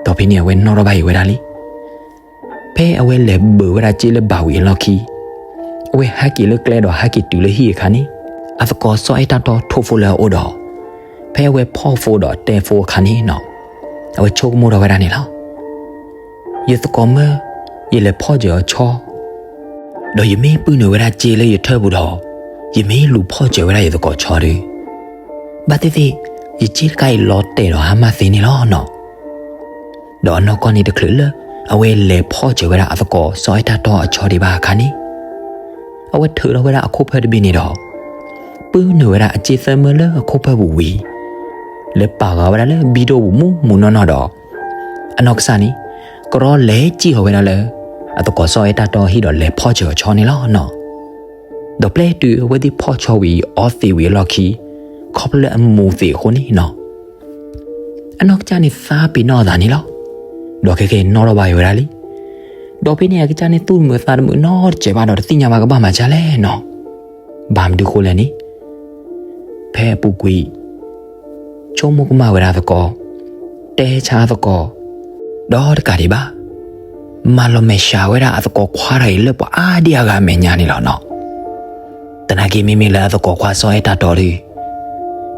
ဒီးဖဲန့ၣ်အဝဲနီၣ်ထီၣ်ဘၣ်အီၤဝဲဒၣ်လံ. ဖဲအဝဲလဲၤဘုးဝဲဒၣ်စ့လၢဘၣ်ဝံၤအလီၢ်ခံ အဝဲဟဲက့ၤလၢကျဲဒီးဟဲက့ၤတုၤလၢဟံၣ်အခါန့ၣ် အသကိးစီၤအဲၣ်တၢ်တီထိၣ်ဖိလၢအအိၣ်ဒီး ဖဲအဝဲဖီၣ်ဖိဒီးတဲဖိအခါန့ၣ်နီၤ အဝဲဆိကမိၣ်ထီၣ်ဝဲဒၣ်န့ၣ်လီၤ. ယသကိးမၢ, ယလဲၤဖီၣ်စၢၤအီၤဆီ ဒီးယမ့ၢ်ပုၢ်နုာ်ဝဲဒၣ်စ့လၢယထၢၣ်ပူၤဒီး ယမ့ၢ်လူၤဖီၣ်စၢၤဝဲဒၣ်ယသကိးဆီဒီး ဘၣ်သ့ၣ်သ့ၣ် ယစ့တခါအံၤလီၤတဲာ်ဒီးဟါမၢ်သ့န့ၣ်လီၤနီၤ. ဒီးအနီၢ်ကီၢ်န့ၣ်တချုးလၢ အဝဲလဲၤဖီၣ်စၢၤဝဲဒၣ်အသကိးစီၤအဲၣ်တၢ်တီအဆီဒံးဘၣ်အခါန့ၣ် အဝဲထုးထီၣ်ဝဲဒၣ်အခိၣ်ဖၢၣ်တဘ့ၣ်န့ၣ်ဒီး ပုၢ်နုာ်ဝဲဒၣ်အစ့သၢမၢလၢအခိၣ်ဖၢၣ်ပူၤဝံၤ လဲၤပာ်ဃာ်ဝဲဒၣ်လၢဘံဒိၣ်ပူၤမူးမူးနီၢ်နီၢ်ဒီး အနီၢ်ကစၢ်န့ၣ် ကရီလဲၤစံၣ်ဃီၤဝဲဒၣ်လၢ အသကိးစီၤအဲၣ်တၢ်တီဟံၣ်ဒီးလဲၤဖီၣ်စၢၤအီၤဆီန့ၣ်လီၤနီၤ. ဒီးပျဲတုၤအဝဲသ့ၣ်ဖီၣ်ဆီဝံၤအီသံးဝံၤအလီၢ်ခံ ခီဖျိလၢအမူၤသံးအဃိန့ၣ်နီၤ အနီၢ်ကစၢ်န့ၣ်သးပ့ၤနီၣ်အသးန့ၣ်လီၤ. ဒီးခဲကနံၣ်အံၤနီၣ်ထီၣ်ဘၣ်အီၤဝဲဒၣ်လံ. ဒီးဖဲန့ၣ်အကစၢ်န့ၣ်သူၣ်တမုာ်သးတမုာ်နီတစဲးဘၣ်ဒီးတသ့ၣ်ညါဘၣ်ကဘၣ်မၤဒ်လဲၣ်နီၤ. ဘၣ်မနုၤဃိလဲၣ်န့ၣ် ဖဲအပူၤကွံာ် ဆိကမိၣ်ကမၣ်ဝဲဒၣ်သကိး, တဲဆါသကိး, ဒီးတကးဒံးဘၣ် မၤလီၤမဲာ်ဆှးဝဲဒၣ်အသကိးခွါတဂၤအံၤလၢပှၤအါဒံအါဂၤအမဲာ်ညါန့ၣ်လီၤနီၤ. သနာ်က့မ့မ့ၢ်လၢအသကိးခွါစီၤအဲၣ်တၢ်တီဒီး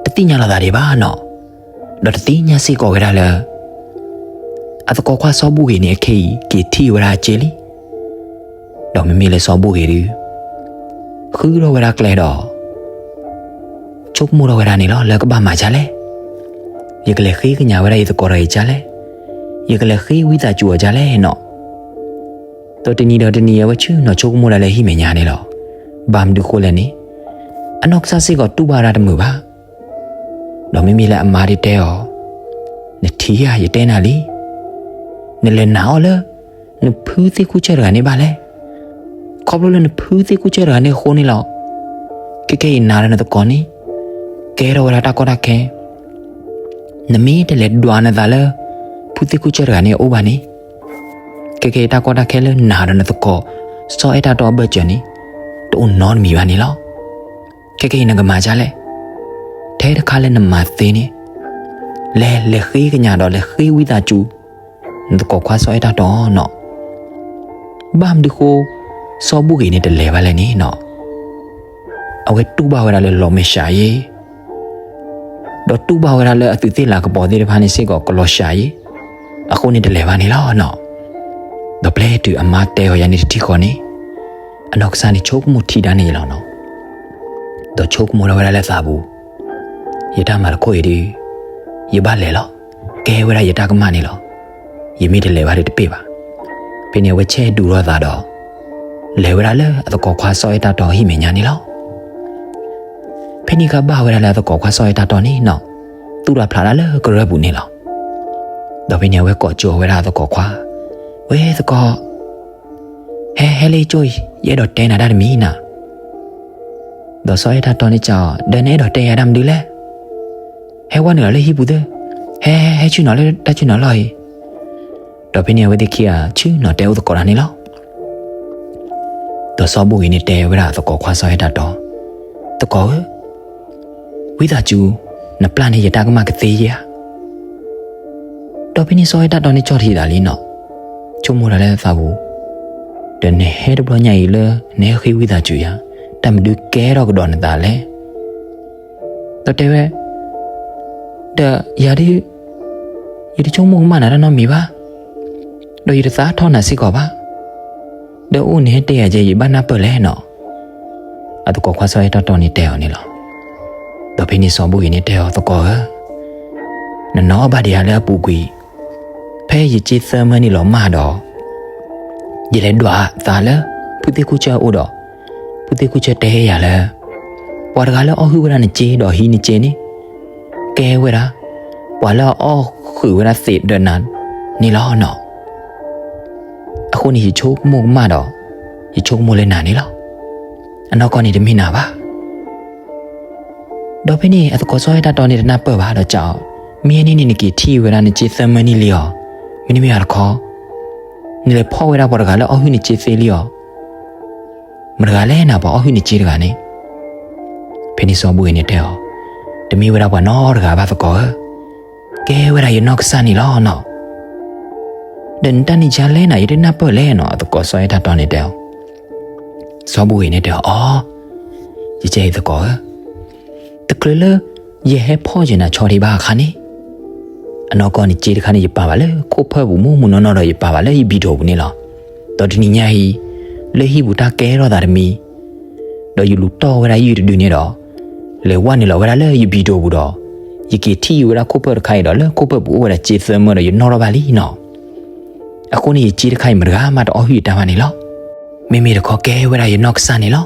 တသ့ၣ်ညါလီၤသးဒံးဘၣ်နီၤ. ဒီးတသ့ၣ်ညါစ့ၢ်ကီးဝဲဒၣ်လၢ အသကိးခွါစီၤဘူၣ်ဂ့ၤန့ၣ် အခဲအံၤက့ၤထံၣ်ဝဲဒၣ်အစ့လံ. ဒီးမ့မ့ၢ်လၢစီၤဘူၣ်ဂ့ၤဒီး ဃုထီၣ်ဝဲဒၣ်ကျဲဒီး ဆိကမိၣ်ထီၣ်ဝဲဒၣ်န့ၣ်လီၤ လၢကဘၣ်မၤဒ်လဲၣ်. ယကလဲၤဃ့ကညးဝဲဒၣ်ယသကိးတဂၤအံၤဒ်လဲၣ်. ယကလဲၤဃ့ဝံသးစူၤအီၤဒ်လဲၣ်နီၤ. ဒီးတနံၤဒီးတနံၤအဝဲဆ့ၣ်နီၤဆိကမိၣ်ဒၣ်လၢဟံၣ်မဲာ်ညါန့ၣ်လီၤ. ဘၣ်မနုၤဃိလဲၣ်န့ၣ် အနီၢ်ကစၢ်စ့ၢ်ကီးတူၢ်ဘၣ်ဝဲဒၣ်တမုာ်ဘၣ်. ဒီးမ့မ့ၢ်လၢအမါဒုးတဲအီၤ, နထံၣ်ဧါ ယတဲနၤလံ. နလဲၤနာ်အီၤလၢ နဖုသ့ၣ်ခိၣ်ဆၢၣ်တဂၤန့ၣ်ဘၣ်လဲၣ်. ခီဖျိလၢနဖုသ့ၣ်ခိၣ်ဆၢၣ်တဂၤန့ၣ်အဃိန့ၣ်လီၤ. ခဲကနံၣ်အံၤနၤဒီးနသကိးန့ၣ် ကဲထီၣ်ဝဲဒၣ်တၢ်ကီတၢ်ခဲ နမ့ၢ်တလဲၤဒွးနသးလၢ ဖုသ့ၣ်ခိၣ်ဆၢၣ်တဂၤန့ၣ်အအိၣ်ဘၣ်န့ၣ် ခဲကနံၣ်အံၤတၢ်ကီတၢ်ခဲလၢနၤဒီးနသကိး စီၤအဲၣ်တၢ်တီအဘၢၣ်စၢၤန့ၣ် တအိၣ်နီတမံၤဘၣ်န့ၣ်လီၤ. ခဲကနံၣ်အံၤနကမၤဒ်လဲၣ်. ထဲတခါလၢနမၤသ့န့ၣ် လဲၤလဲၤဃ့ကညးဒီးလဲၤဃ့ဝံသးစူၤ နသကိးခွါစီၤအဲၣ်တၢ်တီနီၤ. ဘၣ်မနုၤဃိ စီၤဘူၣ်ဂ့ၤန့ၣ်တလဲၤဘၣ်လဲၣ်န့ၣ်နီၤ, အဝဲတူၢ်ဘၣ်ဝဲဒၣ်လၢလီၤမဲာ်ဆှးယ့ၣ် ဒီးတူၢ်ဘၣ်ဝဲဒၣ်လၢအသူးသ့ၣ်လၤကပီၤသ့ၣ်တဖၣ်န့ၣ်စ့ၢ်ကီးကလီၤစှၤယ့ၣ်, အဃိန့ၣ်တလဲၤဘၣ်န့ၣ်လီၤနီၤ. ဒီးပျဲတုၤအမါတဲအီၤယၤန့ၣ်တထံၣ်ဃီန့ၣ်, အနီၢ်ကစၢ်န့ၣ်ဆိကမိၣ်ထံဒၣ်န့ၣ်လီၤနီၤ. ဒီးဆိကမိၣ်ထီၣ်ဝဲဒၣ်လၢသးပူၤ, ယတၢ်မၤတခိၣ်အံၤဒုး ယဘၣ်လဲၤလီၤ, ကဲဝဲဒၣ်ယတၢ်ကမၣ်န့ၣ်လီၤ. ယမ့ၢ်တလဲၤဘၣ်ဒီးတပ့ၢ်ဘၣ်. ဖဲန့ၣ်အဝဲဆဲးဒူထီၣ်သးဒီး လဲၤဝဲဒၣ်လၢအသကိးခွါစီၤအဲၣ်တၢ်တီဟံၣ်မဲာ်ညါန့ၣ်လီၤ. ဖဲန့ၣ်အခါဘၣ်ဝဲဒၣ်လၢအသကိးခွါစီၤအဲၣ်တၢ်တီန့ၣ်နီၤ, သူၣ်တၢ်ဖျးတၢ်လၢကရၢၢ်ပူၤန့ၣ်လီၤ. ဒီးဖဲန့ၣ်အဝဲကိးကၠီဝဲဒၣ်အသကိးခွါ, ဝဲသကိး, ဟဲဟဲလၢယကၠိအံၤ ယအဲၣ်ဒိးတဲနၤတၢ်တမံၤနၤ. ဒီးစီၤအဲၣ်တၢ်တီန့ၣ်စံးအီၤ, ဒီးနအဲၣ်ဒိးတဲယၤတၢ်မနုၤလဲၣ်. ဟဲဝဲနုာ်လီၤလၢဟံၣ်ပူၤသ့, ဟဲဟဲဟဲဆ့ၣ်နီၤလၢတၢ်ဆ့ၣ်နီၤလီၢ်အံၤ. ဒီးဖဲန့ၣ်အဝဲသ့ၣ်ခံဂၤဆ့ၣ်နီၤတဲအိၣ်သကိးတၢ်န့ၣ်လီၤ. ဒီးစီၤဘူၣ်ဂ့ၤန့ၣ်တဲဝဲဒၣ်အသကိးခွါစီၤအဲၣ်တၢ်တီ, သကိးဧၢ, ဝံသးစူၤ, နပျၢ်န့ၢ်ယတၢ်ကမၣ်ကသ့ဧါ. ဒီးဖဲန့ၣ်စီၤအဲၣ်တၢ်တီန့ၣ်ကၠီၣ်ထံသးလံနီၤ, ဆိကမိၣ်ဒၣ်လၢသးပူၤ, ဒီးနဟဲတဘျီညါအံၤလၢ နဟဲဃ့ဝံသးစူၤယၤ, တၢ်မနုၤကဲထီၣ်ကဒီးနသးလဲၣ်. ဒီးတဲဝဲ, ဒီးယၤဒုး, ယတဆိကမိၣ်ကမၣ်နၤတၢ်နီတမံၤဘၣ်, ဒီးယတသးထီၣ်နၤစ့ၢ်ကီးဘၣ်, ဒီးအိၣ်နဟဲတဲယၤကဲ ယဘၣ်နၢ်ပၢၢ်လဲၣ်နီၤ. အသကိးခွါစီၤအဲၣ်တၢ်တီန့ၣ်တဲအီၤန့ၣ်လီၤ. ဒီးဖဲန့ၣ်စီၤဘူၣ်ဂ့ၤန့ၣ်တဲအီၤ သကိးဧၢ, နနီၣ်ဘၣ်ဒံးဧါလၢအပူၤကွံာ်, ဖဲယက့သၢမၢနံၣ်လီၤမၢ်ဒီး, ယလဲၤဒွးသးလၢ ဖုသ့ၣ်ခူၣ်ဆၢအအိၣ်ဒီး, ဖုသ့ၣ်ခူၣ်ဆၢတဲယၤလၢ ပှၤတဂၤလၢအီၣ်ဟုၣ်ဝဲဒၣ်နစ့ဒီးဟံးနစ့န့ၣ်, ကဲဝဲဒၣ် ပှၤလၢအအီၣ်ဃုာ်ဝဲဒၣ်သံးဒီးနၤန့ၣ်လီၤနီၤ. အဃိန့ၣ်ယဆိကမိၣ်ကမၣ်ဒီး, ယဆိကမိၣ်လၢနၤန့ၣ်လီၤ. အနီၢ်ကီၢ်န့ၣ်တမ့ၢ်နၤဘၣ်. ဒီးဖဲန့ၣ်အသကိးစီၤအဲၣ်တၢ်တီန့ၣ်တနၢ်ပၢၢ်ဘၣ်ဒီးစံးအီၤ, မ့ၢ်န့ၣ်န့ၣ်နက့ၤထံၣ်ဝဲဒၣ်နစ့သၢမၢနံၣ်လံအီၤ, မ့တမ့ၢ်ဘၣ်တခီ, နလဲၤဖီၣ်ဝဲဒၣ်ပှၤတဂၤလၢအီၣ်ဟုၣ်နစ့သ့လံအီၤ, မတဂၤလဲၣ်နၤပှၤအီၣ်ဟုၣ်နစ့တဂၤန့ၣ်. ဖဲန့ၣ်စီၤဘူၣ်ဂ့ၤန့ၣ်တဲအီၤ, တမ့ၢ်ဝဲဒၣ်ပှၤနီတဂၤဘၣ်သကိးဧၢ, ကဲဝဲဒၣ်ယနီၢ်ကစၢ်န့ၣ်လီၤနီၤ. ဒီးနတၢ်န့ၣ်ယၤလဲၣ်နၤ ယတနၢ်ပၢၢ်လဲၣ်နီၤ အသကိးစီၤအဲၣ်တၢ်တီန့ၣ်တဲအီၤ. စီၤဘူၣ်ဂ့ၤန့ၣ်တဲအီၤ, အီ, ယကဲအံၤသကိးဧၢ, တချုးလၢ ယဟဲဖီၣ်ယနၤဆီဒံးဘၣ်အခါန့ၣ်, အနီၢ်ကီၢ်န့ၣ်စ့တခါန့ၣ် ယပာ်ဘၣ်လၢခိၣ်ဖၢၣ်ပူၤမူးမူးနီၢ်နီၢ်ဒီး ယပာ်ဘၣ်လၢယဘံၣ်ဒိၣ်ပူၤန့ၣ်လီၤ. ဒီးတနံၤညါအံၤ, လၢဟံၣ်ပူၤတၢ်ကဲထီၣ်သးတမံၤ, ဒီးယလူၤတီၢ်ဝဲဒၣ်ယုၢ်တဒုန့ၣ်ဒီး, လဲၤဝဲနုာ်လီၤဝဲဒၣ်လၢယဘံၣ်ဒိၣ်ပူၤဒီး, ယက့ၤထံၣ်ဝဲဒၣ်ခိၣ်ဖၢၣ်တခါအံၤဒီး လၢခိၣ်ဖၢၣ်ပူၤအိၣ်ဝဲဒၣ်စ့သၢမၢဒီး ယနီၣ်ထီၣ်ဘၣ်လံနီၤ. အဃိန့ၣ် ယစ့တခါအံၤမတဂၤမးတအီၣ်ဟုၣ်ယတၢ်ဘၣ်န့ၣ်လီၤ. မ့မ့ၢ်တခီကဲဝဲဒၣ်ယနီၢ်ကစၢ်န့ၣ်လီၤ.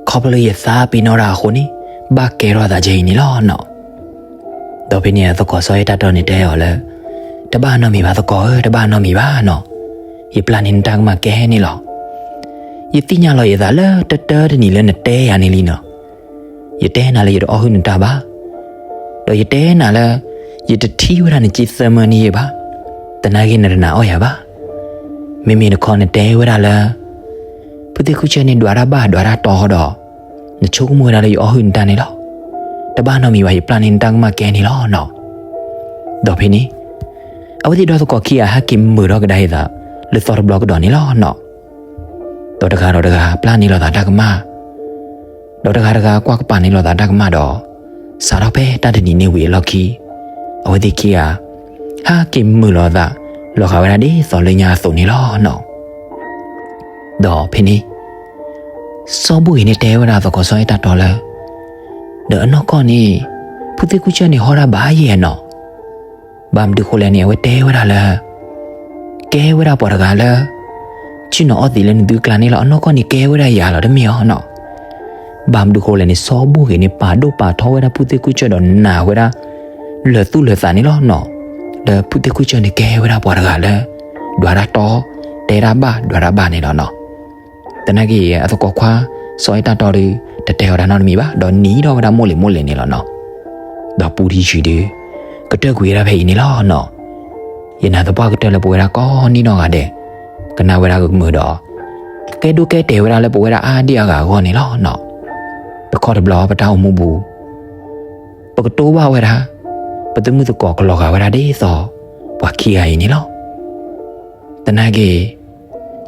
ခီဖျိလၢယသးပ့ၤနီၣ်တၢ်အဃိန့ၣ်, ဘၣ်ကဲထီၣ်သးကဲအံၤန့ၣ်လီၤနီၤ. ဒီးဖဲန့ၣ်အသကိးစီၤအဲၣ်တၢ်တီန့ၣ်တဲအီၤလၢ, တဘၣ်နီတမံၤဘၣ်သကိးဧၢ, တဘၣ်နီတမံၤဘၣ်နီၤ. ယပျၢ်န့ၢ်နတၢ်ကမၣ်ကဲန့ၣ်လီၤ. ယသ့ၣ်ညါလီၤယသးလၢတၢတၢတနံၤလၢနတဲယၤန့ၣ်လံနီၤ. ယတဲနၤလၢယတအီၣ်ဟုၣ်နတၢ်ဘၣ်. ဒီးယတဲနၤလၢ ယတထံၣ်ဝဲဒၣ်နစ့သၢမၢနံၣ်ယဲၢ်ဘၣ်. သနာ်က့နတနာ်အီၣ်ယၤဘၣ်. မ့မ့ၢ်တခီနတဲဝဲဒၣ်လၢ ဖုသ့ၣ်ခူၣ်ဆၢန့ၣ်ဒွးတၢ်ဘၣ်ဒွးတၢ်တီဒီး နဆိကမိၣ်ဝဲဒၣ်လၢယအီၣ်ဟုၣ်နတၢ်န့ၣ်လီၤ. တဘၣ်နီတမံၤဘၣ် ယပျၢ်န့ၢ်နတၢ်ကမၣ်ကဲန့ၣ်လီၤနီၤ. ဒီးဖဲန့ၣ် အဝဲသ့ၣ်ဒီသကိးခံဂၤဟဲက့ၤမုာ်ထီၣ်ကဒါအသး လၢသီတဘျီကဒီးန့ၣ်လီၤနီၤ. ဒီးတဂၤဒီးတဂၤပျၢ်န့ၢ်လိာ်သးတၢ်ကမၣ် ဒီးတဂၤတဂၤကွၢ်ကပၤန့ၢ်လိာ်သးတၢ်ကမၣ်ဒီး စးထီၣ်ဖဲတၢ်တနံၤန့ၣ်ဝံၤအလီၢ်ခံ အဝဲသ့ၣ်ခံဂၤ ဟဲက့ၤမုာ်လိာ်သး လီၤဂာ်ဝဲဒၣ်ဒ်သိးလၢညါအသိးန့ၣ်လီၤနီၤ. ဒီးဖဲန့ၣ် စီၤဘူၣ်ဂ့ၤန့ၣ်တဲဝဲဒၣ်သကိးစီၤအဲၣ်တၢ်တီလၢ ဒီးအနီၢ်ကီၢ်န့ၣ် ဖုသ့ၣ်ခူၣ်ဆၢန့ၣ်ဟီၣ်ဒၣ်ဘၣ်ယဲၢ်နီၤ. ဘၣ်မနုၤဃိလဲၣ်န့ၣ် အဝဲတဲဝဲဒၣ်လၢ ကဲဝဲဒၣ်ပှၤတဂၤလၢ ဆ့ၣ်နီၤအီၣ်သံးလၢနသုကျါန့ၣ်လီၤ. အနီၢ်ကီၢ်န့ၣ်ကဲဝဲဒၣ်ယၤလီၤ တမ့ၢ်အီၤနီၤ. ဘၣ်မနုၤဃိလဲၣ်န့ၣ် စီၤဘူၣ်ဂ့ၤန့ၣ် ပာ်ဒိၣ်ပာ်ထီဝဲဒၣ်ဖုသ့ၣ်ခူၣ်ဆၢဒီးနာ်ဝဲဒၣ် လၢာ်သူၣ်လၢာ်သးန့ၣ်လီၤနီၤ. ဒီးဖုသ့ၣ်ခူၣ်ဆၢန့ၣ်ကဲဝဲဒၣ်ပှၤတဂၤလၢ ဒွးတၢ်တီ တဲတၢ်ဘၣ်ဒွးတၢ်ဘၣ်န့ၣ်လီၤနီၤ. သနာ်က့ အသကိးခွါ စီၤအဲၣ်တၢ်တီဒီး တတဲအီၤတၢ်နီတမံၤဘၣ် ဒီးနံၤထီၣ်ဝဲဒၣ်မိၢ်လံၤမိၢ်လံၤန့ၣ်လီၤနီၤ. ဒီးပူတယုၢ်ဒီး ကတၢၢ်ကွံာ်ဝဲဒၣ်ဖဲအံၤန့ၣ်လီၤနီၤ. ယနာ်သပှၢ်ကတၢၢ်လၢပဝဲဒၣ်ကိးနံၣ်နီၢ်ဂၤဒဲး ကနၣ်ဝဲဒၣ်ကမုာ်ဒီး ကကဲဒိၣ်ကဲတဲာ်ဝဲဒၣ်လၢပဝဲဒၣ်အါဒံၣ်အါဂၤအဂီၢ်န့ၣ်လီၤနီၤ. ပခီၣ်တဘျီပတၢ်အိၣ်မူပူၤ ပကတိၤဘၣ်ဝဲဒၣ် ပသုးမုၢ်သကိးကလီၤဂာ်ဝဲဒၣ်ဒ်သိး ပှၤခံဂၤအံၤန့ၣ်လီၤ. သနာ်က့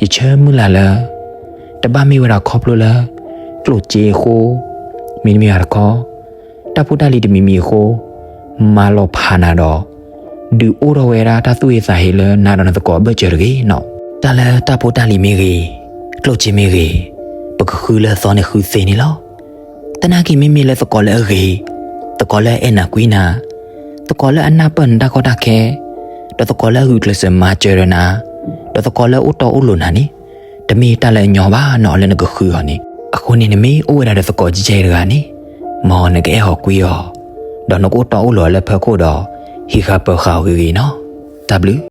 ယဆၢမုၢ်လၢ်လၢ တဘၣ်မ့ၢ်ဝဲဒၣ်ခီဖျိလၢ ကျိၣ်စ့အဃိ, မ့တမ့ၢ်ဘၣ်တခီ တၢ်ဖိတၢ်လံၤတမံၤမံၤအဃိ မၤလီၤဖးနၤဒီး ဒုးအိၣ်ထီၣ်ဝဲဒၣ်တၢ်သူၣ်ဟ့သးဟ့လၢနၤဒီးနသကိးအဘၢၣ်စၢၤတဂ့ၤနီၤ. တၢ်လၢတၢ်ဖိတၢ်လံၤမ့ၢ်ဂ့ၤ, ကျိၣ်စ့မ့ၢ်ဂ့ၤ, ပကဃုလၢသီန့ၣ်ဃုသ့န့ၣ်လီၤ. သနာ်က့မ့မ့ၢ်လၢသကိးလၢအဂ့ၤ, သကိးလၢအအဲၣ်နၤကွံနၤ, သကိးလၢအနၢ်ပၢၢ်နတၢ်ကီတၢ်ခဲ, ဒီးသကိးလၢအဂုာ်ကျဲးစၢးမၤစၢၤဒီးနၤ, ဒီးသကိးလၢအအိၣ်တီအိၣ်လိၤနၤန့ၣ်, တမ့ၢ်တၢ်လၢအညီဘၣ်နီၤလၢနကဃုအီၤန့ၣ်. အဃိန့ၣ် နမ့ၢ်အိၣ်ဝဲဒၣ်ဒီးသကိးကဲကဲတဂၤန့ၣ်, မ်နကအဲၣ်အီၤကွံအီၤ, ဒီးနကအိၣ်တီအိၣ်လိၤအီၤလၢဖၢခိၣ်ဒီး ဟံးဃာ်ပၢၤဃာ်အီၤဂ့ၤဂ့ၤနီၤ. တၢ်ဘျုး